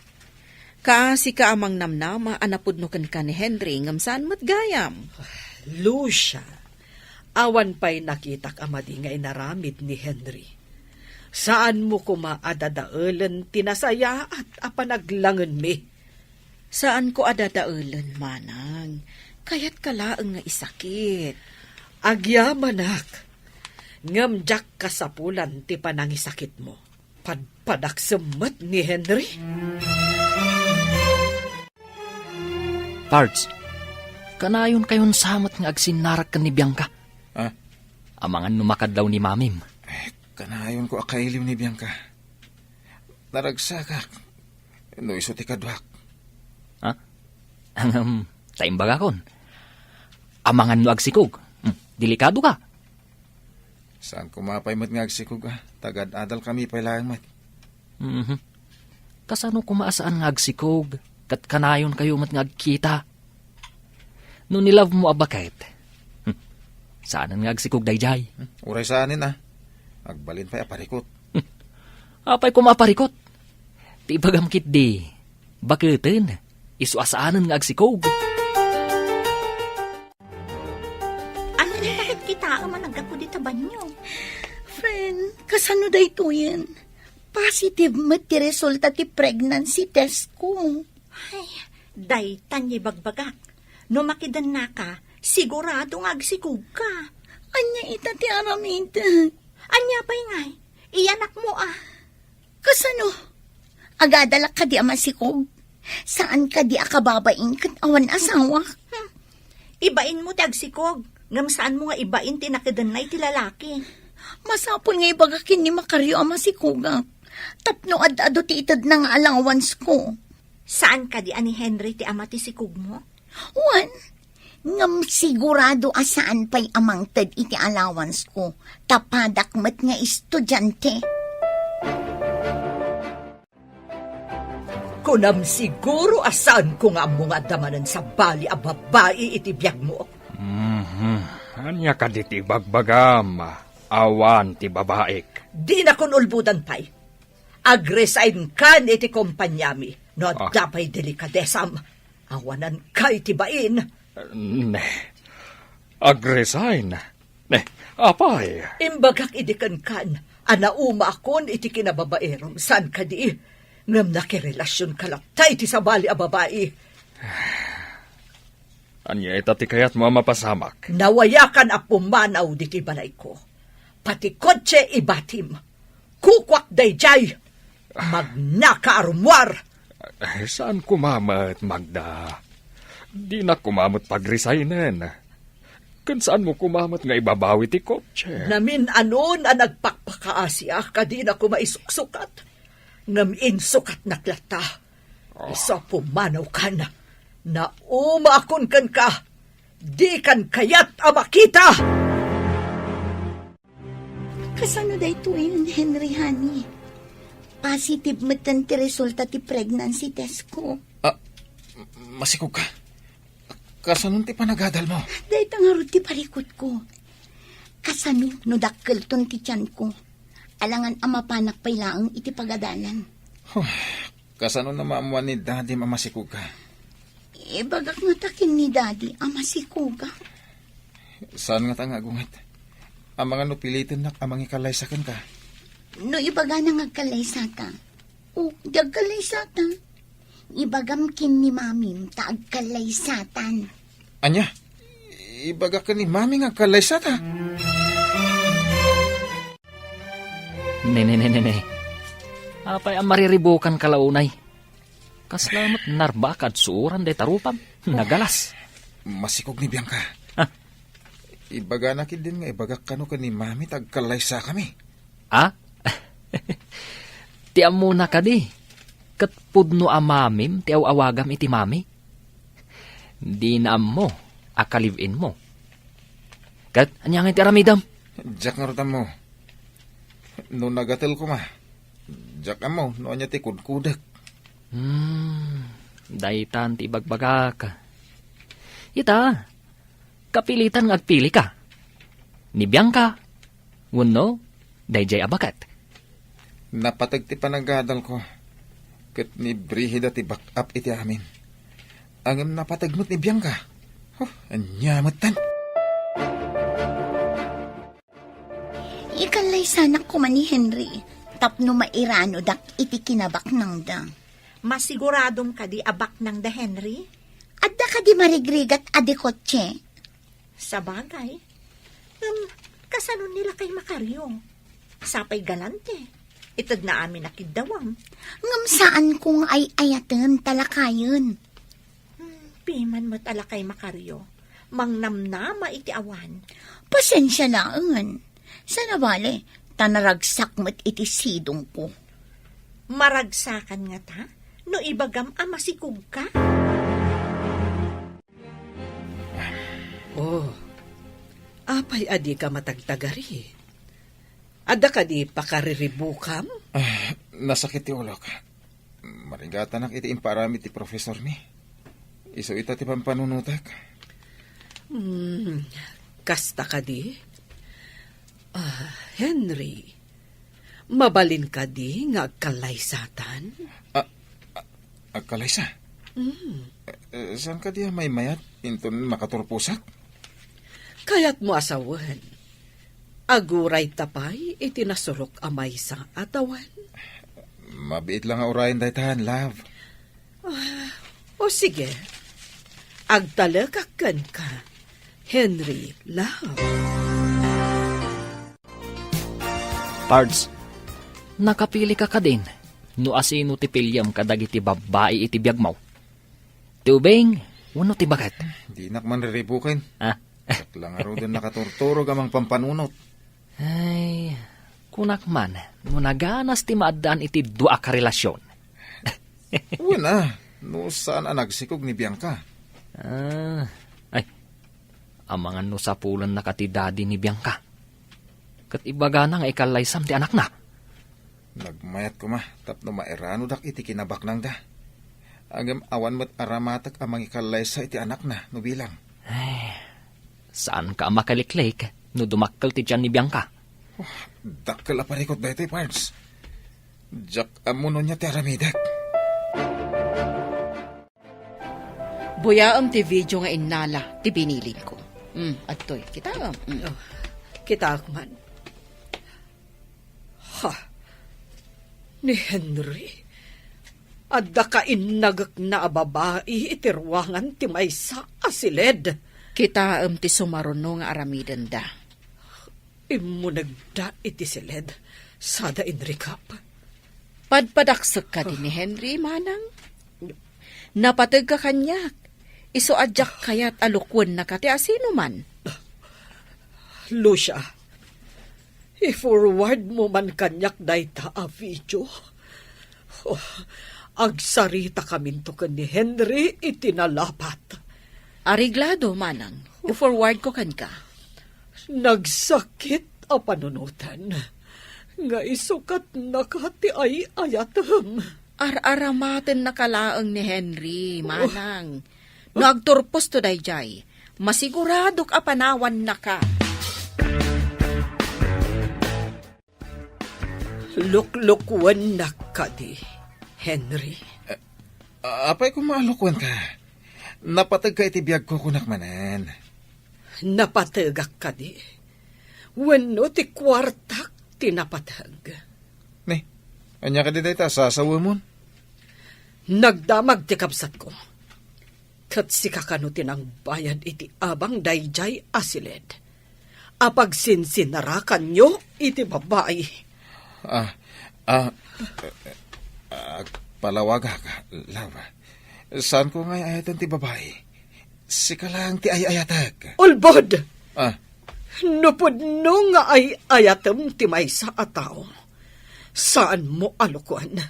Kaasika a mangnamnama a napudno kenka ni Henry ngem saan met gayam. Lucia, awan pay nakitak a madi nga inaramid ni Henry. Saanmo koma a dadaelen ti nasayaat a panaglangenmi. Saanko a dadaelen, manang. Kayatka laeng nga isakit. Agyamanak, ngem diak kasapulan ti panangisakitmo. Padpadak semmet ni Henry. Pards, kanayonkayon sa met nga agsinnarak ken ni Bianca. Ah? Amangan no makadlaw ni Mamim. Eh, kanayonko a kailiw ni Bianca. Naragsakak no isu ti kaduak. Ha? Ngem, ta imbagakon. Amangan no agsikog. Hmm, delikado ka. Saan koma pay met nga agsikog, a. Tagad-adal kami pay laeng met. Mhm. Kasano koma a saan nga agsikog, ket kanayonkayo met nga agkita? No ni-love mo a baket, hmm, saanen nga agsikog daydiay? Hmm, uray saanen, a. Agbalin pay a parikot. Hmm. Apay koma a parikot? Ti ibagam ketdi, baketen, isu a saanen nga agsikog. Ania ti pakitkitaem a naggapu dita banio? Friend, kasano daytoyen? Positive met ti resulta ti pregnancy test ko. Ay, daytan nga ibagbagak. No makidennaka, sigurado nga agsikogka. Ania ita ti aramidek? Ania pay ngay? Iyanakmo a. Kasano? Agadalak kadi a masikog? Saan kadi a kababain ket awan asawa? Hmm. Ibainmo ti agsikog, ngem saanmo nga ibain ti nakidennay ti lalaki. Masapul nga ibaga ken ni Macario a masikogak. Tapno ad-adu ti itedna nga allowance ko. Saan kadi a ni Henry ti ama ti sikogmo? Wen, ngem sigurado a saan pay a mangted iti allowance ko, ta padak met nga estudiante. Kunam siguro a saanko nga ammo nga adda manen sabali a babai iti biagmo. Mhm. Ania kadi ti ibagbagam? Awan ti babaik. Dinakon ulbodan pay. Agresign kan iti kompaniami no adda pay delikadesam. Awanan kay ti bain. Ne. Agresign? Ne, apay? Imbagak idi kenkan a naumaakon iti kinababaerom, saan kadi? Ngem nakirelasionka latta iti sabali a babai. Ania ita ti kayatmo a mapasamak? Nawayakan a pumanaw ditoy balayko. Pati kotse ibatim. Kukuak daydiay. Magnaka a rummuar. Eh, saan koma met, Magda? Dinak koma met pagresignen. Ken saanmo koma met nga ibabawi ti kotse? Namin-anon a nagpakpakaasiak a dina koma isuksukat. Ngem insukatnak latta. Isu a pumanawkan. Naumaakon kenka. Dikan kayat a makita! Kasano daytoyen, Henry, honey? Positive metten ti resulta ti pregnancy test ko. Ah, masikog ka? Kasano ti panagadal mo? Dayta ngarud ti parikutko. Kasano no dakkelton ti tiyanko? Alangan a mapanak pay laeng iti pagadalan. Huh, kasano no maammuan ni Daddy a masikog ka? Ibagak ngata ken ni Daddy a masikogak. Saan ngata nga agunget? Amangan no pilitennak a mangikallaysa kenka? No ibagana nga agkallaysata. O, di agkallaysata. Ibagam ken ni Mamim ta agkallaysatan. Ania? Ibagak ken ni Mami nga agkallaysata? Ne, ne, ne, ne, ne. Apay a mariribukan ka la unay? Kasla met narbakad suoran dayta rupam. Nagalas. Masikog ni Bianca. Ah. Ibagana ketdin nga ibagak kano ken ni Mami ta agkallaysakami. Ah? Ti ammona kadi, ket pudno a Mamim ti aw-awagam iti Mami? Dina ammo a ka-live-in mo. Ket ania ngay ti aramidem? Diak ngarud ammo. No nagatel koma, diak ammo no ania ti kudkudek. Hmm, daytan ti ibagbagak. Ita, kapilitan nga agpili ka. Ni Bianca, wenno daydiay a baket. Napateg ti panagadalko, ket ni Brigida ti back-up iti amin. Ngem napateg met ni Bianca. Huh, ania metten? Ikallaysanak koma ni Henry tapno mairanodak iti kinabaknangda. Masiguradom kadi a baknangda, Henry? Adda kadi marigrigat a di kotse? Sabagay. Ngem, kasano ni lakay Macario? Sapay galante. Itedna amin a kiddawam. Ngem saanko nga ay-ayaten ta lakayen. Hmm, piman met a lakay Macario. Mangnamnama iti awan. Pasensia laeng. Saan a bale, ta naragsak met iti sidongko. Maragsakan ngata no ibagam a masikog ka? Oh, apay a dika matagtagari? Adda kadi pakariribukam? Ah, nasakit ti ulok. Marigatanak iti impaaramid ti profesormi. Isu ita ti pampanunotek. Hmm, kasta kadi? Ah, Henry, mabalin kadi nga agkallaysatan? Ah, ah, agkallaysa? Hmm. Eh, eh, saan kadi a maymayat inton makaturposak? Kayatmo a sawen, aguray ta pay iti nasurok a maysa a tawen? Mabiit la nga urayen daytan, love. Ah, o sige. Agtalekak kenka, Henry, love. Pards, nakapili ka kadin no asino ti piliem kadagiti babbai iti biagmo? Ti ubing wenno ti baket? Dinak man riribuken. Ah. Diak la ngaruden nakaturturog a mangpampanunot. Ay, kunak man, no naganas ti maaddaan iti dua a karelasion. Wen a, no saan a nagsikog ni Bianca. Ah, ay, amangan no sapulennaka ti daddy ni Bianca. Ket ibagana nga ikallaysam ti anakna. Nagmayat koma tapno mairanodak iti kinabaknangda. Ngem awan met aramatek a mangikallaysa iti anakna no bilang. Ay, saanka a makaliklik no dumakkel ti tian ni Bianca. Oh, dakkel a parikut daytoy, Pards. Diak ammo no ania ti aramidek. Buyaem ti video nga innala ti binilin ko. Mm, adtoy. Kitaem? Mm. Oh, kitaak man. Ha? Ni Henry? Adda kainnagekna a babai iti ruangan ti maysa a siled. Kitaem ti sumaruno nga aramidenda. Immunegda iti siled, sada inrikap. Padpadaksek kadi ni Henry, manang? Napategka kaniak. Isu a diak kayat a lukuennaka ti asinoman. Lucia, i-forward mo man kaniak dayta a video. Oh, agsarita kaminto ken ni Henry iti nalapat. Areglado, manang. I-forward ko kenka. Nagsakit a panunoten nga isukatnaka ti ay-ayatem. Ar-aramatennaka laeng ni Henry, manang. No agturposto daydiay, masiguradok a panawannaka. Luklukuennak kadi, Henry. A-, apay koma a lukuenka? Napategka iti biagko, kunak manen. Napategak kadi? Wenno ti kuartak ti napateg? Ni, ania kadi dayta a sasawemon? Nagdamag ti kabsatko. Ket sika kano ti nangbayad iti abang daydiay a siled a pagsinsinarakanyo iti babai? Ah, ah, agpalawagak, love. Saanko nga ay-ayaten ti babai. Sika lang ti ay-ayatek. Ulbod! Ah. No pudno nga ay-ayatem ti maysa a tao, saanmo a lukuen.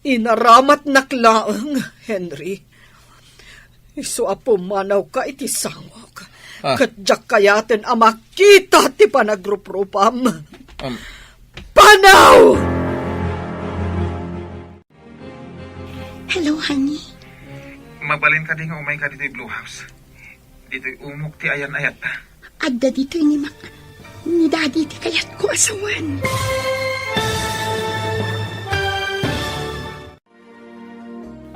Inaramatnak laeng, Henry. Isu a pumanawka iti sangok. Ah. Ket diak kayaten a makita ti panagruprupam. Um. Panaw! Hello, honey. Mabalin kadi nga umayka ditoy Blue House? Ditoy umok ti ayan-ayatta. Adda ditoy ni Mac, ni Daddy ti kayatko a sawen.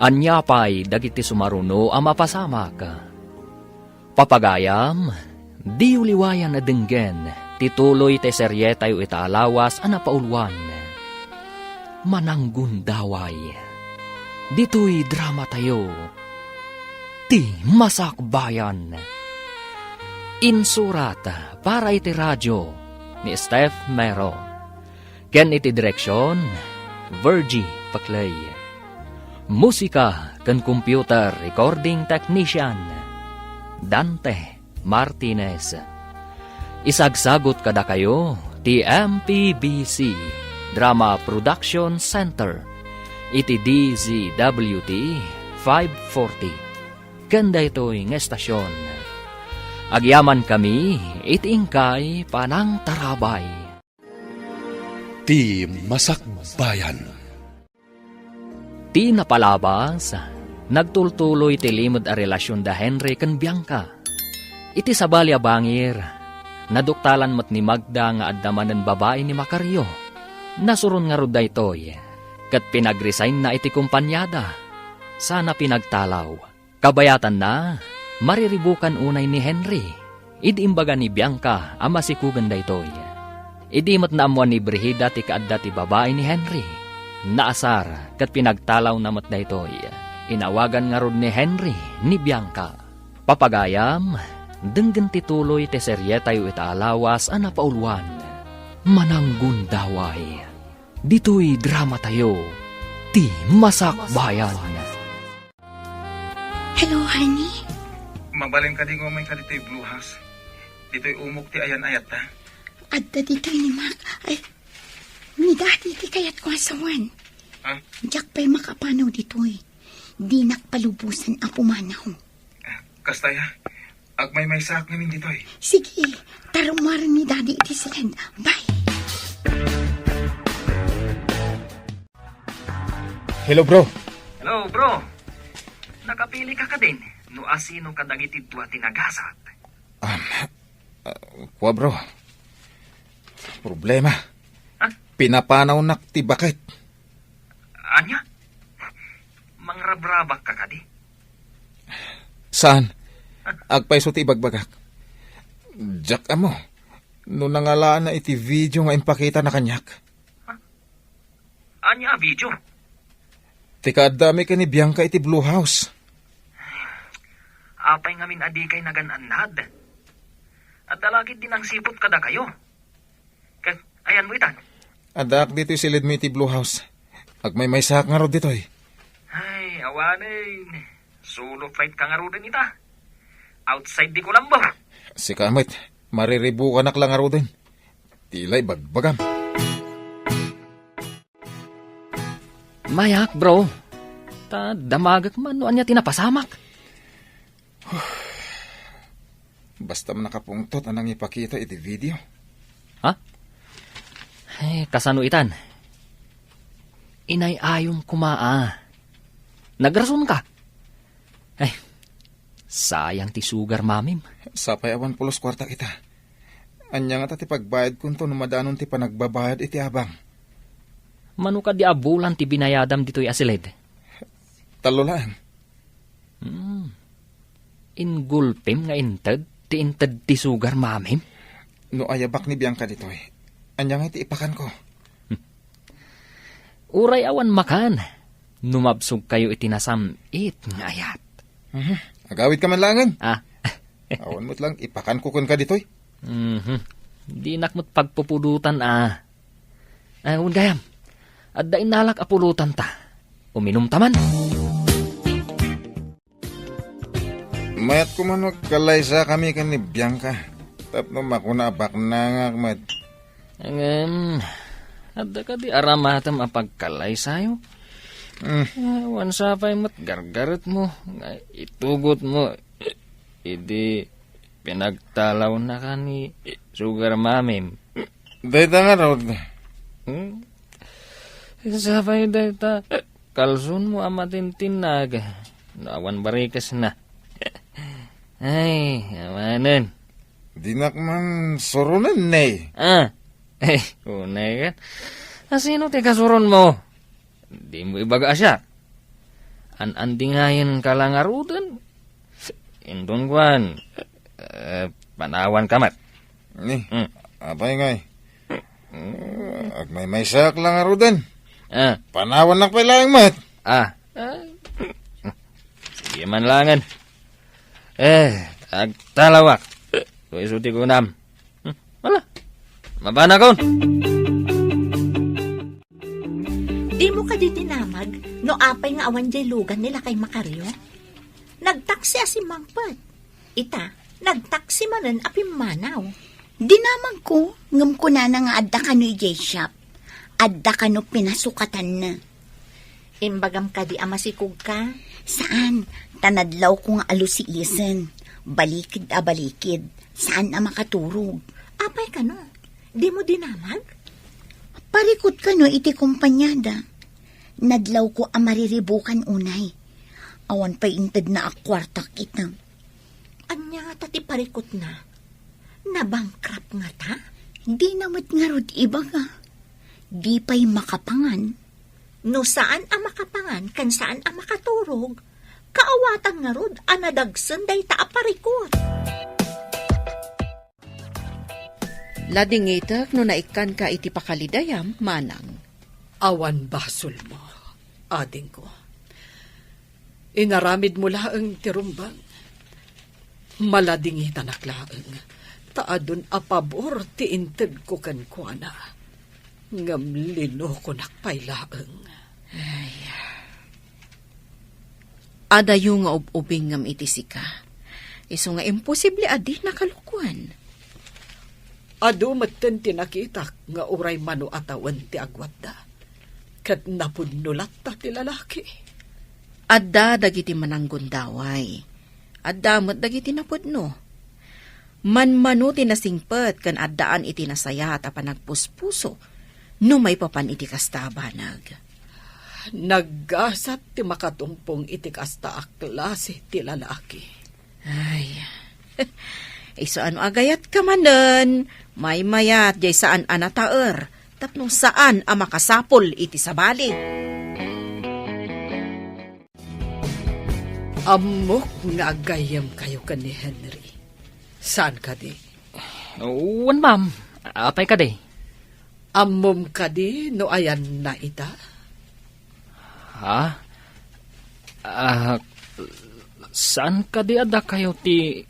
Ania pay dagiti sumaruno a mapasamak? Papagayam, diyo liwayan a denggen ti tuloy ti serietayo ita a lawas a napauluan, Mananggundaway. Ditoy dramatayo, Ti Masakbayan. Insurat para iti radio ni Steph Mero. Ken iti direksion, Virgie Paclay. Musika ken computer recording technician, Dante Martinez. Isagsagut kadakayo ti M P B C Drama Production Center iti D Z W T five forty. Ken daytoy nga estasion, agyamankami iti inkay panangtarabay. Ti Masakbayan. Ti napalabas, nagtultuloy ti limed a relasion da Henry ken Bianca. Iti sabali a bangir, naduktalan met ni Magda nga adda manen babai ni Macario. Nasuron ngarud daytoy, ket pinag-resignna iti kompaniada. Sana pinagtalaw. Kabayatanna, mariribukan unay ni Henry. Idi imbaga ni Bianca a masikugen daytoy. Idi met naammuan ni Brigida ti kaadda ti babai ni Henry, naasar ket pinagtalawna met daytoy. Inawagan ngarud ni Henry ni Bianca. Papagayam, denggen ti tuloy ti serietayo ita a lawas a napauluan, Mananggundaway. Ditoy dramatayo, Ti Masakbayan. Hello, honey. Mabalin kadi nga umayka ditoy Blue House? Ditoy umok ti ayan-ayatta. Adda ditoy ni Mac. Ay, ni Daddy ti kayatko a sawen. Ha? Diak pay makapanaw ditoy. Dinak palubosan a pumanaw. Ah, kasta ya. Agmaymaysaak ngamin ditoy. Sige, tarumaren ni Daddy iti siled. Bye. Hello, bro. Hello, bro. Nakapili ka kadin no asino kadagiti dua ti nagasat? Um, uh, kua, bro. Problema. Ha? Pinapanawnak ti baket. Ania? Mangrabrabak ka kadi? Saan? Agpayso ti ibagbagak. Diak ammo no nangalaanna iti video nga impakitana kaniak. Ania a video? Ti kaaddami ken ni Bianca iti Blue House. Apay ngamin a dikay nagan-annad? Adda la ketdi nangsiput kadakayo. Ket ayanmo itan? Addaak ditoy silidmo iti Blue House. Agmaymaysaak ngarud ditoy. Ay, awanen. Solo flight ka ngaruden ita. Outside di Colombo. Sika met, mariribukanak la ngaruden. Ti la ibagbagam. Mayak, bro. Ta damagek man no ania ti napasamak. Basta man nakapungtot a nangipakita iti video. Ha? Eh, kasano itan? Inay-ayom koma a. Nagrasonka. Ay, sayang ti sugar mamim. Sapay awan pulos kuarta ita. Ania ngata ti pagbayadkonto no madanon ti panagbabayad iti abang? Mano kadi a bulan ti binayadam ditoy a silid? Tallo laeng. Hmm. Ingulpem nga inted ti inted ti sugar mamim? No ayabak ni Bianca ditoy, ania nga iti ipakanko? Uray awan makan, no mabsogkayo iti nasam-it nga ayat. Mhm. Agawidka man laengen. Ah. Awan met lang ipakanko kenka ditoy. Mhm. Dinak met pagpupudotan, ah. Ah, wen gayam, adda innalak a pulotanta. Uminumta man. Mayat koma no agkalaysakami ken ni Bianca tapno makuna a baknangak met. Ngem, adda kadi aramatem a pagkalaysayo? Hmm. Awan sapay met gargaretmo nga itugotmo idi pinagtalawna ka ni sugar mamim. Dayta ngarud. Hmm? Sapay dayta kalsonmo a matintinnag no awan barikesna. Ay, awanen. Dinak man suronen, ne. Ah. Ay, unay ket. Asino ti kasuronmo? Dimo ibaga a siak. An-andingayen ka la ngaruden. Inton kuan, eh, panawan ka met. Ni, Hmm. apay ngay? Hmm. Agmaymaysaak la ngaruden. Ah. Panawannak pay laeng met. Ah. Ah. Sige man langen. Eh, agtalawak. Isu ti kunam. Hmm, wala. Mabanakon. Dimo kadi dinamag no apay nga awan jay lugan ni Lakay Macario? Nagtaksi a simmangpet. Ita, nagtaksi manen a pimmanaw. Dinamagko, ngem kunana nga adda kano idiay shop. Adda kano pinasukatanna. Imbagam kadi a masikogka? Saan, ta nadlawko nga alusiisen. Balikid a balikid. Saan a makaturog. Apay kano? Dimo dinamag? Parikut kano iti kompaniada. Nadlawko a mariribukan unay. Awan pay intedna a kuartak ita. Ania ngata ti parikutna? Nabankrupt ngata? Dina met ngarud ibaga. Di pay makapangan. No saan a makapangan ken saan a makaturog, kaawatan ngarud a nadagsen dayta a parikut. Ladingitek no naikkanka iti pakalidayam, manang. Awan basolmo, adingko. Inaramidmo laeng ti rumbeng. Maladingitanak laeng, ta adun a pabor ti intedko kenkuana. Ngem linokonak pay laeng. Ay. Adayo nga ub-ubingngem iti sika. Isu nga imposible a dina kalokoen. Adu metten ti nakitak nga uray mano a tawen ti agwatda, ket napudno latta ti lalaki. Adda dagiti mananggundaway. Adda met dagiti napudno. Manmano ti nasingpet ken addaan iti nasayaat a panagpuspuso no maipapan iti kasta a banag. Naggasat ti makatungpong iti kasta a klase ti lalaki. Ay, isu a no agayatka manen, maymayat jay saan a nataer tapno saan a makasapul iti sabali. Ammok nga aggayyemkayo ken ni Henry. Saan kadi? Wen, ma'am. Apay kadi? Ammom kadi no ayanna ita? Ha? Ah, saan kadi a dakayo ti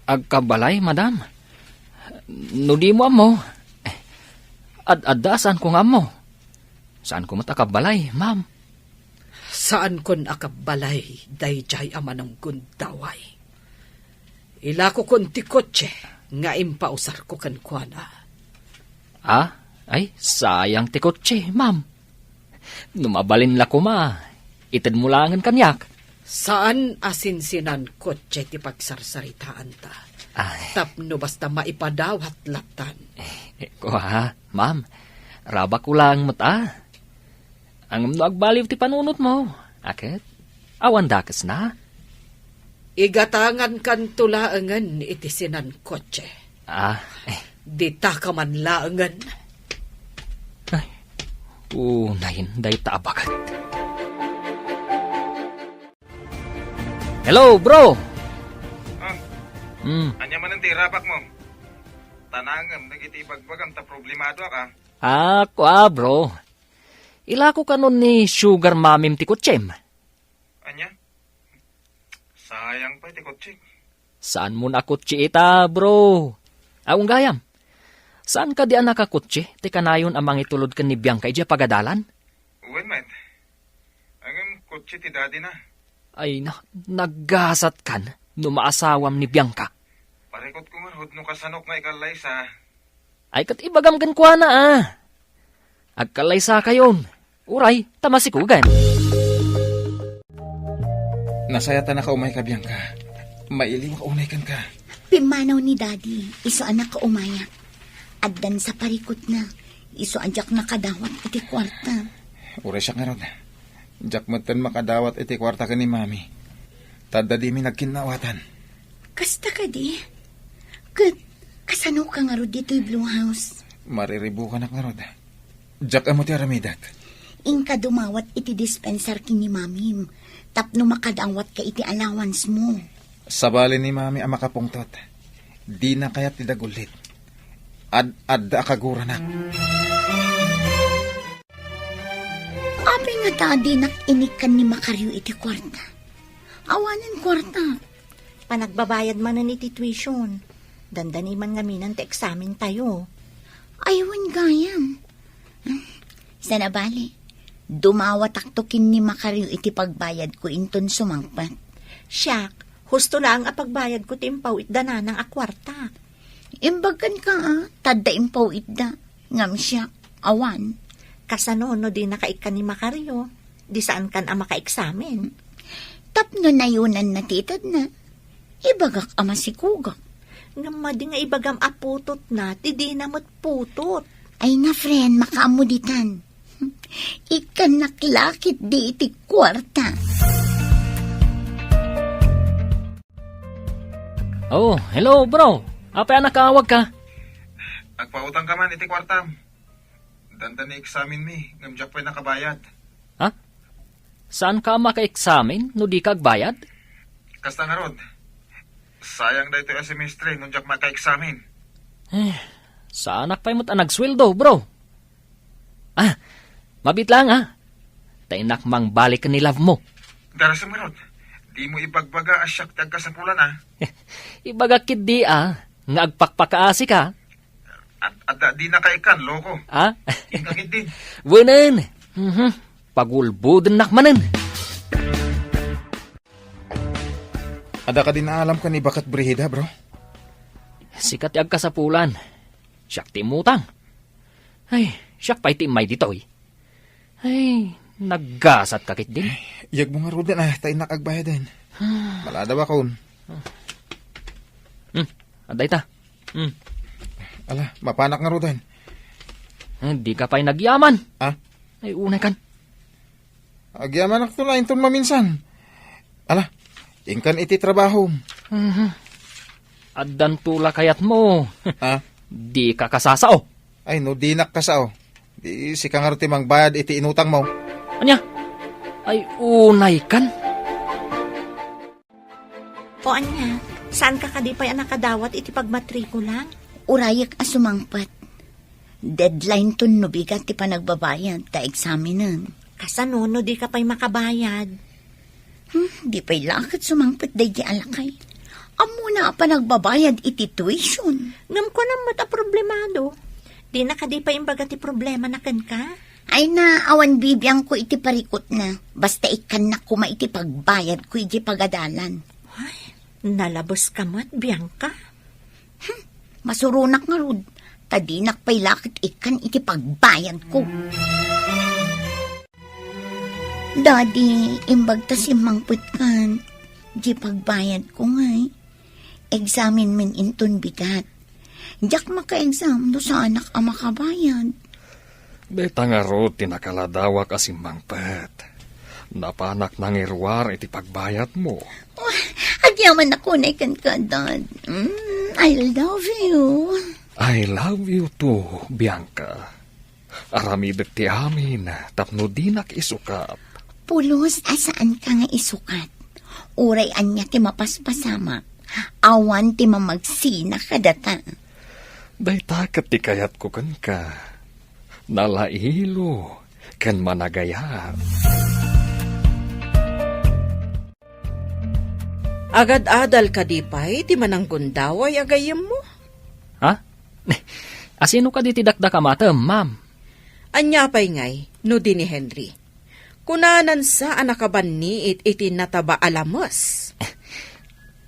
agkabbalay, madam? No dimo ammo, ad-adda a saanko nga ammo. Saanko met a kabbalay, ma'am. Saankon a kabbalay daydiay a manunggundaway. Ilakokon ti kotse nga impausarko kenkuana. Ah? Ay, sayang ti kotse, ma'am. No mabalin la koma, itedmo laengen kaniak. Saan a sinsinan kotse ti pagsarsaritaanta. Ay. Tapno basta maipadawat lattan. Eh, kua, ma'am. Rabakko laeng met a. Ngem no agbaliw ti panunotmo, a ket awan dakesna. Igatangankanto laengen iti sinan kotse. Ah, eh. Dita ka man laengen. Ay, unayen dayta a baket. Hello, bro! Ah. Hmm. Ania manen ti irabakmo? Tanangem dagiti ibagbagam ta problemadoak, ah. Ah, kua, bro. Ilako kanon ni sugar mamim ti kotsem. Ania? Sayang pay ti kotsek. Saanmon a kotse ita, bro? Aw, gayam. Saan kadi a nakakotse ti kanayon a mangitulod ken ni Bianca idiay pagadalan? Wen met. Ngem kotse ti daddy na. Ay na, naggasat kan no maasawam ni Bianca. Parikot ko ngarud no kasanok nga ikallaysa. Ay, ket ibagam kenkuana, a. Agkallaysakayon. Uray, ta masikugan. Nasayatanaka umayka, Bianca. Mailiwak unay kenka. Pimmanaw ni Daddy, isu a nakaumayak. Addan sa parikutna, isu a diak nakadawat iti kuarta. Uray siak ngarud. Diak metten makadawat iti kuarta ken ni Mami. Ta adda dimi nagkinnaawatan. Kasta kadi? Ket kasanoka ngarud ditoy Blue House? Mariribukanak ngarud. Diak ammo ti aramidek. Inka dumawat iti dispensar ken ni Mamim tapno makadawatka iti allowance mo. Sabali ni Mami a makapungtot. Dina kayat ti dagullit. Ad-adda a kaguranak. Apay ngata a dinak inikkan ni Macario iti kuarta? Awanen kuarta. Panagbabayad manen iti tuition. Dandani man ngamin ti eksamen tayo. Ay, wen gayam. Sana bali, dumawatakto ken ni Macario iti pagbayadko inton sumangpet. Siak, husto laeng a pagbayadko ti impaw-itda nanang a kuarta. Imbagkan ka, a, tadda impaw-itda. Ngem siak, awan. Kasano no dinaka ikkan ni Macario? Di saankan a makaeksamen. Tapno nayunanna ti itedna, ibagak a masikugak. Ngem madi nga ibagam a putotna, ti dina met putot. Ay na, friend, makaammo ditan. Ikkannak la ketdi iti kuarta. Oh, hello, bro. Apay a nakaawagka? Agpautangka man iti kuartam. Dandani eksamenmi, ngem diak pay nakabayad. Ha? Saanka a makaeksamen no dika agbayad? Kasta ngarud. Sayang daytoy a semestre no diak makaeksamen. Eh, saanak pay met a nagsueldo, bro. Ah, mabiit laeng, a. Ta innak mangbalik ken ni love mo. Darasem ngarud. Dimo ibagbaga a siak ti agkasapulan, a. Ibagak ketdi, a, nga agpakpakaasika. Ad-, adda dinaka ikkan, loko. A? Inka ketdin. Wenen. Mhm. Pagulbodennak manen. Adda kadi naalamka ni baket Brigida, bro? Sika ti agkasapulan. Siak ti immutang. Ay, siak pay ti immay ditoy. Ay, naggasatka ketdin. Ay, iyegmo ngaruden, a, ta innak agbayaden. Maladawakon. Hmm, adda ita. Hmm. Ala, mapanak ngaruden. Eh, dika pay nagyaman. A? Ay, unay kan. Agyamanakto la inton maminsan. Ala, inkan iti trabahom. Mhm. Addanto la kayatmo. A? Dika kasasao. Ay, no dinak kasao, di sika ngarud ti mangbayad iti inutangmo. Ania? Ay, unay kan. O ania, saanka kadi pay a nakadawat iti pagmatrikula? Urayek a sumangpet. Deadline ton no bigat ti panagbabayad ta eksamenen. Kasano no dika pay makabayad? Hmm, di pay la ket sumangpet daydi a lakay. Ammona a panagbabayad iti tuition. Ngem kunam met a problemado. Dina kadi pay imbaga ti problemana kenka? Ay na, awan bibiangko iti parikutna. Basta ikkannak koma iti pagbayadko iti pagadalan. Ay, nalabeska met, Bianca. Hmm, masuronak ngarud, ta dinak pay la ket ikkan iti pagbayadko. Daddy, imbag ta simmangpetkan, di pagbayadko ngay, examen men inton bigat. Diak maka-exam no saanak a makabayad. Dayta ngarud ti nakaladawak a simmangpet. Napanak nangiruar iti pagbayadmo. Oh, agyamanak unay kenka, Dad. Mm, I love you. I love you too, Bianca. Aramidek ti amin tapno dinak isukat. Pulos a saanka nga isukat. Uray ania ti mapaspasamak, awan ti mamagsina kadata. Dayta ket ti kayatko kenka. Nalailo ken managayat. Agad-adal kadi pay ti mananggundaway a gayyemmo? Ha? Asino kadi ti dakdakamatem, ma'am? Ania pay ngay no di ni Henry? Kunanan sa a nakabanniit iti nataba a lames.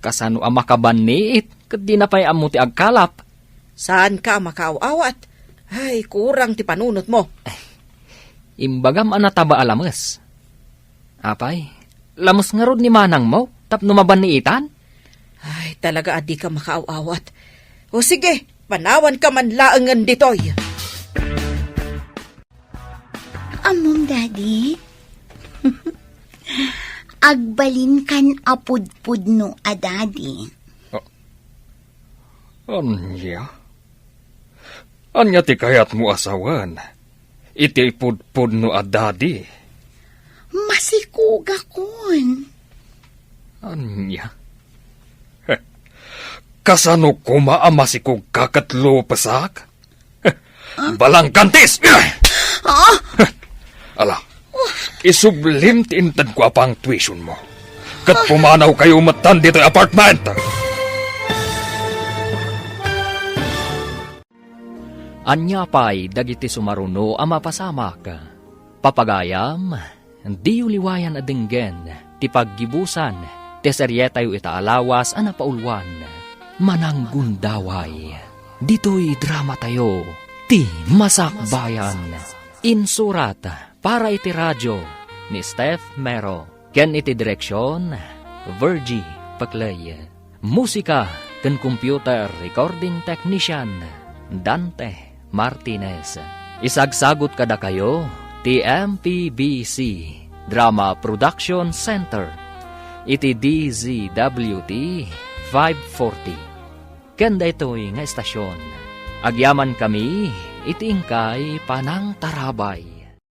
Kasano a makabanniit? Ket dina pay ammo ti agkalap. Saanka a makaaw-awat? Ay, kurang ti panunotmo. Imbagam a nataba a lames. Apay, lames ngarud ni manangmo tapno mabanniitan? Ay, talaga a dika makaaw-awat. O sige, panawanka man laengen ditoy. Ammom, Daddy? Agbalinkan a pudpudno a daddy. Ah, ania? Ania ti kayatmo a sawen iti pudpudno a daddy? Masikogakon. Ania? Heh, kasano koma a masikogka ket lupesak? Heh, balangkantis! Ah! Heh, ala, isublim ti intedko a pang tuitionmo. Ket pumanawkayo metten ditoy apartment! Ania pay dagiti sumaruno a mapasamak? Papagayam, diyo liwayan a denggen ti paggibusan ti serietayo ita a lawas a napauluan, Mananggundaway. Ditoy dramatayo, ti Masakbayan. Insurat para iti radio ni Steph Mero. Ken iti direksion, Virgie Paclay. Musika ken computer recording technician, Dante Martinez. Isagsagut kadakayo ti M P B C Drama Production Center iti D Z W T five forty. Ken daytoy nga estasion, agyamankami iti inkay panangtarabay.